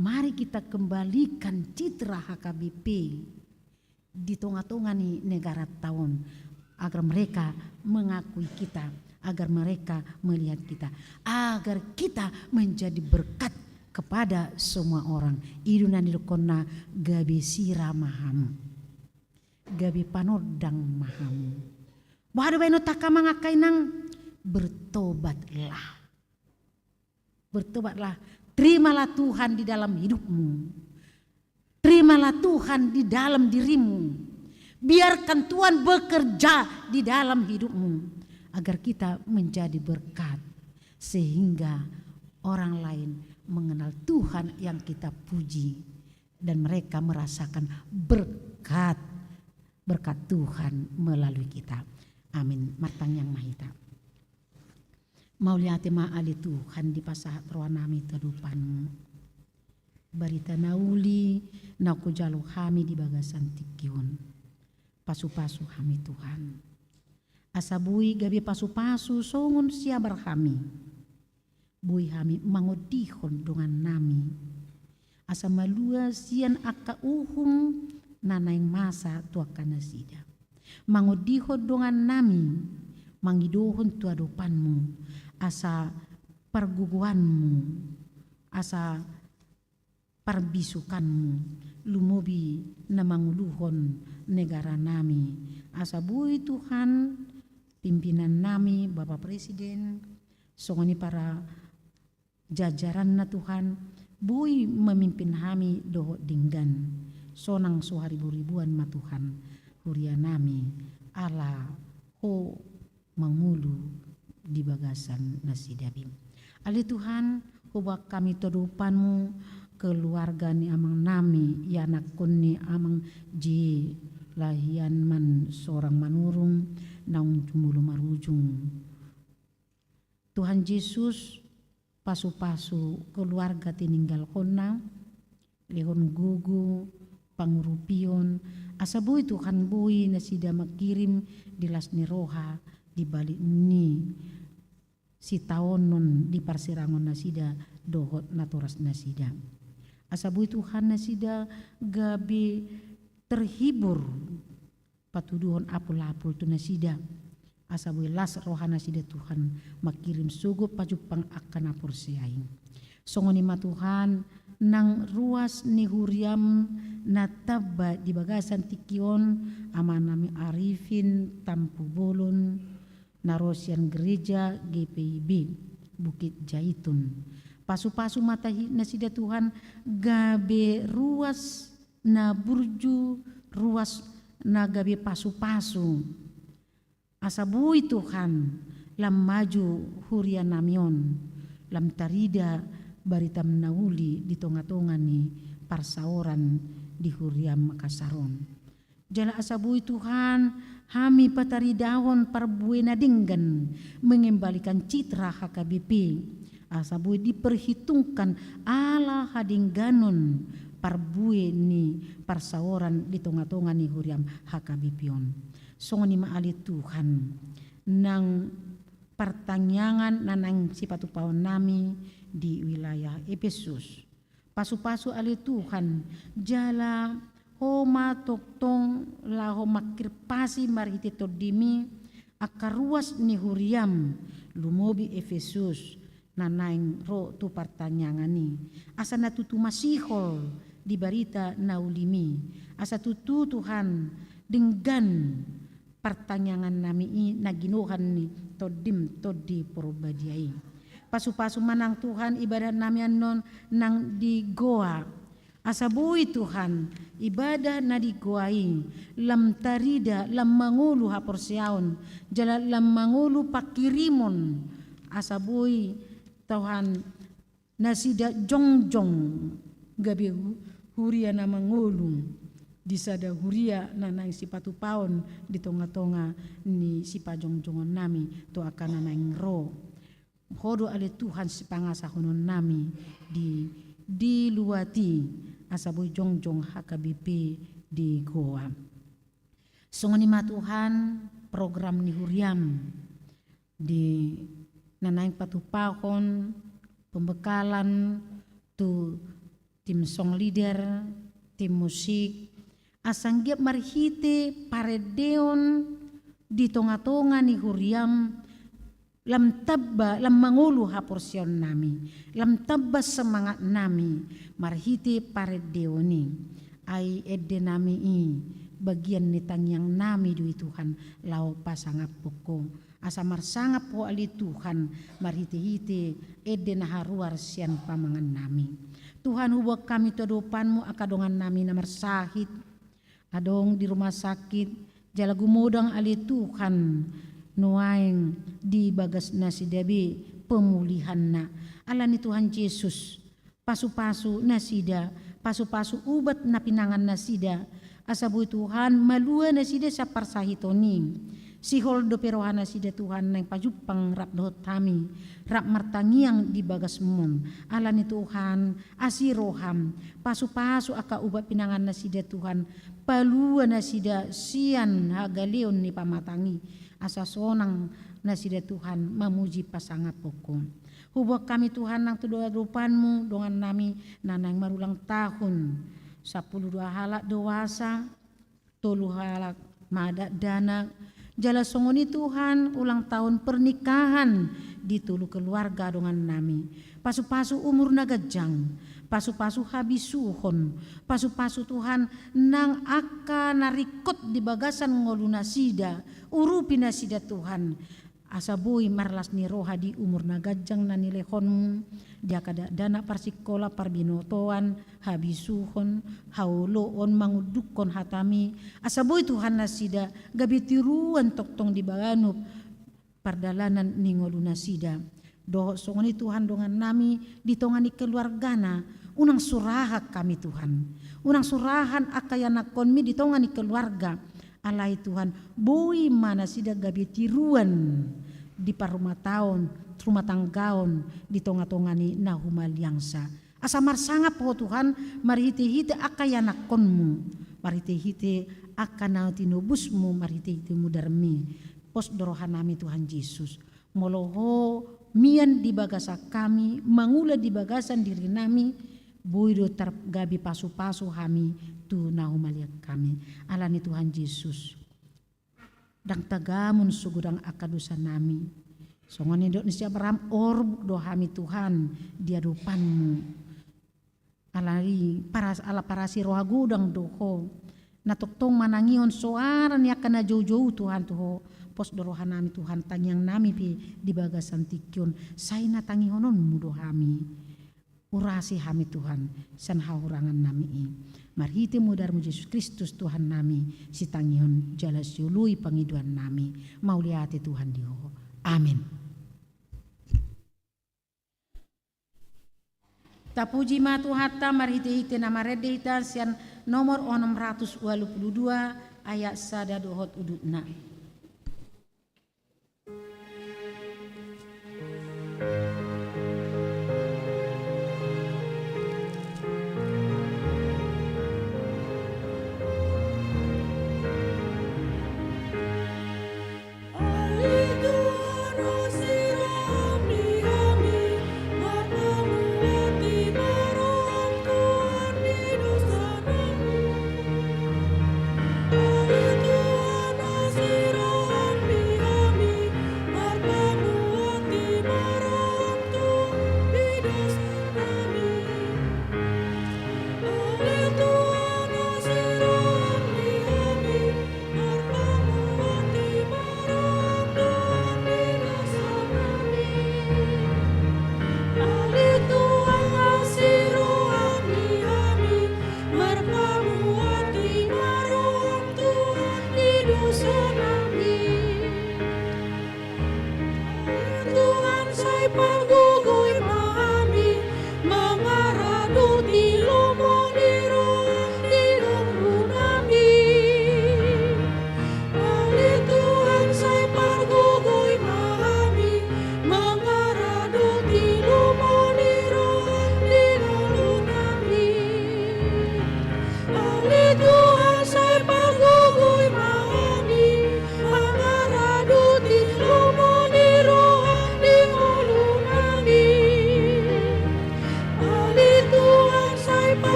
Mari kita kembalikan citra H K B P di tonga-tonga ni negaranta on, agar mereka mengakui kita, agar mereka melihat kita, agar kita menjadi berkat kepada semua orang. I do na nidokhonna gabe sira ma hamu, gabe panondang ma hamu. Boha do baenonta angka amang angka inang? Bertobatlah. Bertobatlah. Terimalah Tuhan di dalam hidupmu. Terimalah Tuhan di dalam dirimu. Biarkan Tuhan bekerja di dalam hidupmu, agar kita menjadi berkat, sehingga orang lain mengenal Tuhan yang kita puji, dan mereka merasakan berkat, berkat Tuhan melalui kita. Amin. Martangiang ma hita. Mauliate ma ale Tuhan, dipasahat rohanami tu adopanmu. Barita na uli na hujalo hami di bagasan tingki on. Pasu-pasu hami Tuhan, asa boi gabe pasu-pasu songon siabar hami. Boi hami mangondihon dongannami, asa malua sian angka uhum na naeng masa tu angka nasida. Mangondihon dongannami mangidohon tu adopanmu, asa pargogoanmu, asa parbisukanmu, lumobi na manguluhon negaranami, asa boi Tuhan pimpinannami, Bapak Presiden, songon i para jajaranna Tuhan, boi mamimpin hami dohot denggan. Sonang so hariburibuan ma Tuhan hurianami, ala Ho mangolu di bagasan nasida be. Ale Tuhan, huboan hami tu adopanmu keluarga ni amang nami, ianakhon ni amang Ji Lahian man sorang manurung naung jumolo marujung. Tuhan Jesus, pasu-pasu keluarga tininggalhonna, lehon gogo, pangurupion, asa boi Tuhan boi nasida mangkirim di las ni roha di balik ni sitaonon di parsirangon nasida dohot natoras nasida. Asa boi Tuhan nasida gabe terhibur patuduhon apul-apul tu nasida. Asa boi las roha nasida Tuhan mangkirim sogot pajumpang angka na porsea i. Songon i ma Tuhan, nang ruas ni huriam na tamba di bagasan tingki on, ama nami Arifin Tampubolon, na ro sian gereja G P I B Bukit Jaitun. Pasu-pasu ma tahi nasida Tuhan, gabe ruas na burju, ruas na gabe pasu-pasu. Asa boi Tuhan, lam maju huria nami on, lam tarida baritam na uli di tonga-tonga ni parsaoran di huria Makassar on. Jala asa boi Tuhan, hami pataridahon parbue na denggan, mengembalikan citra H K B P. Asa boi diperhitungkan ala hadengganon parbue ni parsaoran di tonga-tonga ni huriam H K B P on. Songon i ma ale Tuhan, nang partangiangan na naeng sipatupaon nami di wilayah Epesus. Pasu-pasu ale Tuhan, jala Ho ma tongtong laho mangkirpasi marhite Tondimi angka ruas ni huriam, lumobi Epesus, na naeng ro tu partangiangan i. Asa na tutu masihol di barita na ulim i. Asa tutu Tuhan, denggan partangiangan nami i na ginohan ni Tondim Tondi Porbadia i. Pasu-pasu ma nang Tuhan ibadah nami annon nang di Goa. Asa boi Tuhan, ibadah na di Goa i, lam tarida, lam mangolu haporseaon, jala lam mangolu pangkirimon, asa boi Tuhan nasida jongjong gabe hu-, huria na mangolu, di sada huria na naeng sipatupaon di tonga-tonga ni sipajongjongon nami tu angka na naeng ro. Ho do ale Tuhan sipangasahonon nami di, di luat i, asa boi jongjong H K B P di Goa. Songon i ma Tuhan program ni huriam di na naeng patupahon pembekalan tu tim song leader, tim musik, asa anggiat marhite parendeon di tonga-tonga ni huriam, lam tamba, lam mangolu haporseaon nami, lam tamba semangat nami, marhite parendeon i. Ai ende nami i, bagian ni tangiang nami do i Tuhan, laho pasangaphon Ho. Asa marsangap Ho ale Tuhan, marhite-hite ende na haruar sian pamangan nami. Tuhan, huboan hami tu adopanmu angka dongan nami na marsahit, adong di rumah sakit, jala gumodang ale Tuhan, nuaeng di bagas nasida be pemulihanna. Alani Tuhan Jesus, pasu-pasu nasida, pasu-pasu ubat na pinangan nasida, asa boi Tuhan malua nasida sian parsahiton i. Sihol dope roha nasida Tuhan naeng pajumpang rap dohot hami, rap martangiang di bagasmon. Alani Tuhan, asi roham, pasu-pasu angka ubat pinangan nasida Tuhan, palua nasida sian hagaleon ni pamatang i, asa sonang nasida Tuhan mamuji pasangaphon Ho. Huboan hami Tuhan nang tu adopanmu dongan nami na naeng marulang tahun, sampulu dua halak dewasa, tolu halak ma dakdanak, jala songon i Tuhan ulang tahun pernikahan di tolu keluarga dongan nami. Pasu-pasu umur na ganjang, pasu-pasu habisuhon, pasu-pasu Tuhan nang angka na ringkot di bagasan ngolu nasida, urupi nasida Tuhan. Asa boi marlas ni roha di umur na ganjang na nilehonmu, di angka dakdanak parsikola, parbinotoan, habisuhon, haoloon, mangundukhon hatami, asa boi Tuhan nasida gabe tiruan tongtong di ganup pardalanan ni ngolunasida. Dohot songon i Tuhan dongannami di tonga ni keluargana, unang surahan hami Tuhan. Unang surahan angka ianakkonmi di tonga ni keluarga. Alai Tuhan, boi ma nasida gabe tiruan di parrumataon, rumah tanggaon, di tonga-tonga ni na humaliangsa. Asa marsangap Ho Tuhan, marhite-hite angka ianakkonmu, marhite-hite angka na tinobusmu, marhite-hite mudarmi. Pos do rohanami Tuhan Jesus. Molo Ho mian di bagasan hami, mangula di bagasan dirinami, boi do targabe pasu-pasu hami tu na humaliang hami. Alani Tuhan Jesus. Ndang tagamon so godang angka dosanami. Songon nidok ni si Abraham, orbuk do hami Tuhan di adopanmu. Alai paras-, ala parasi roha godang do Ho. Na tongtong manangihon soara ni angka na jou-jou Tuhan tu Ho. Pos do rohanami Tuhan, tangiangnami pe di bagasan tingki on. Sai na tangihononmu do hami. Urasi hami Tuhan, sian hahurangannami i. Marhite mudarmu Jesus Kristus Tuhannami, sitangihon jala sioloi pangidoannami. Mauliate Tuhan di Ho. Amin. Tapuji ma Tuhanta marhite-hite na marende hita sian nomor onom ratus ualu pulu dua ayat sada dohot udutna.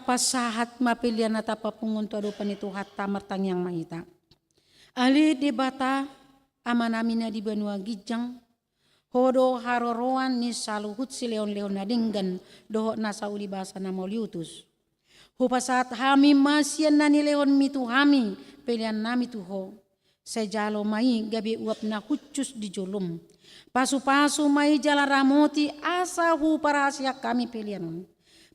Pasahat ma pelean na tapapungu on tu adopan ni Tuhanta, martangiang ma hita. Ale Debata, Amanami na di banua ginjang, Ho do haroroan ni saluhut silehonlehon na denggan dohot nasa ulibasa na mauliutus. Hupasahat hami ma sian na nilehonmi tu hami peleannami tu Ho. Sai jalo ma i gabe uap na hushus di jolom. Pasupasu ma i jala ramoti asa huparhaseang hami pelean on.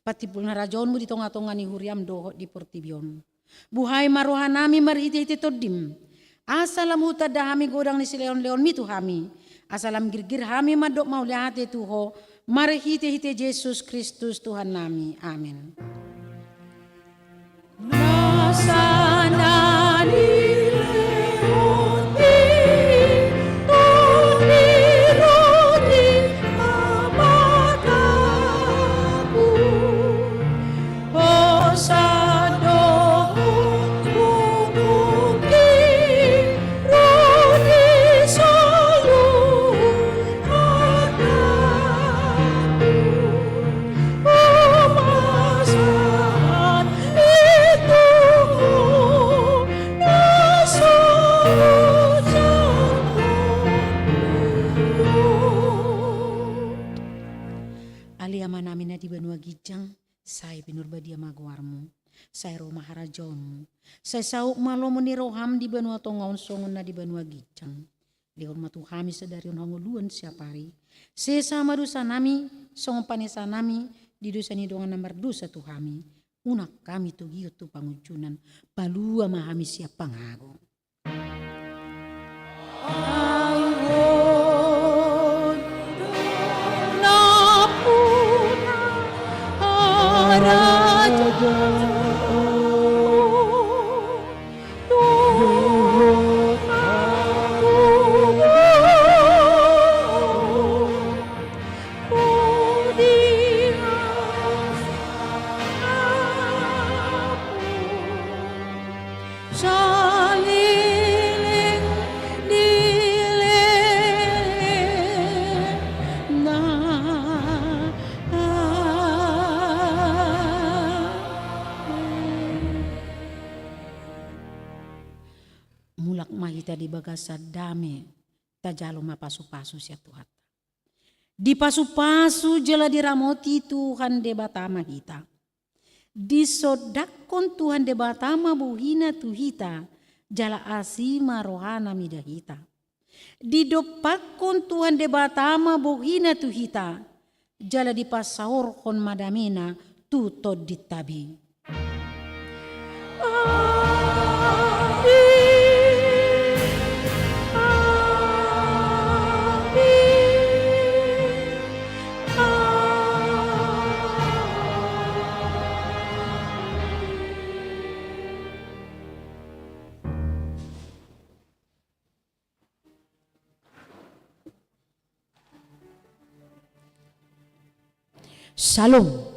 Patimbul na harajaonmu di tongatonga ni huriam dohot di portibi on. Buhai ma rohanami marhitehite Tondim, asa lam hutanda hami godang ni silehonlehonmi tu hami, asa lam girgir hami mandok mauliate tu Ho, marhitehite Jesus Kristus Tuhannami. Amen. Nasa na nilehonmi, Tondi roti amataku. Hosa dohot pungungmi, roti solu anakku. Hupasahat i tu Ho na so hujalo. Ale Amanami na di banua ginjang, sai pinarbadia ma goarmu, sai ro ma harajaonmu, sai saut ma lomo ni roham di banua tonga on songon na di banua ginjang. Lehon ma tu hami sadari on hangoluan siapari, sesa ma dosanami, songon panesanami di dosa ni dongan na mardosa tu hami, unang hami togihon tu pangunjunan, palua ma hami sian pangago. Saleleng ni lelengna. Amen. Mulak ma hita di bagasan dame, tajalo ma pasupasu sian Tuhanta. Dipasupasu jala diramoti Tuhan Debata ma hita. Disondangkon Tuhan Debata ma bohina tu hita, jala asi ma rohana mida hita. Didompakkon Tuhan Debata ma bohina tu hita, jala dipasaorhon ma damena tu tondinta be. Shalom.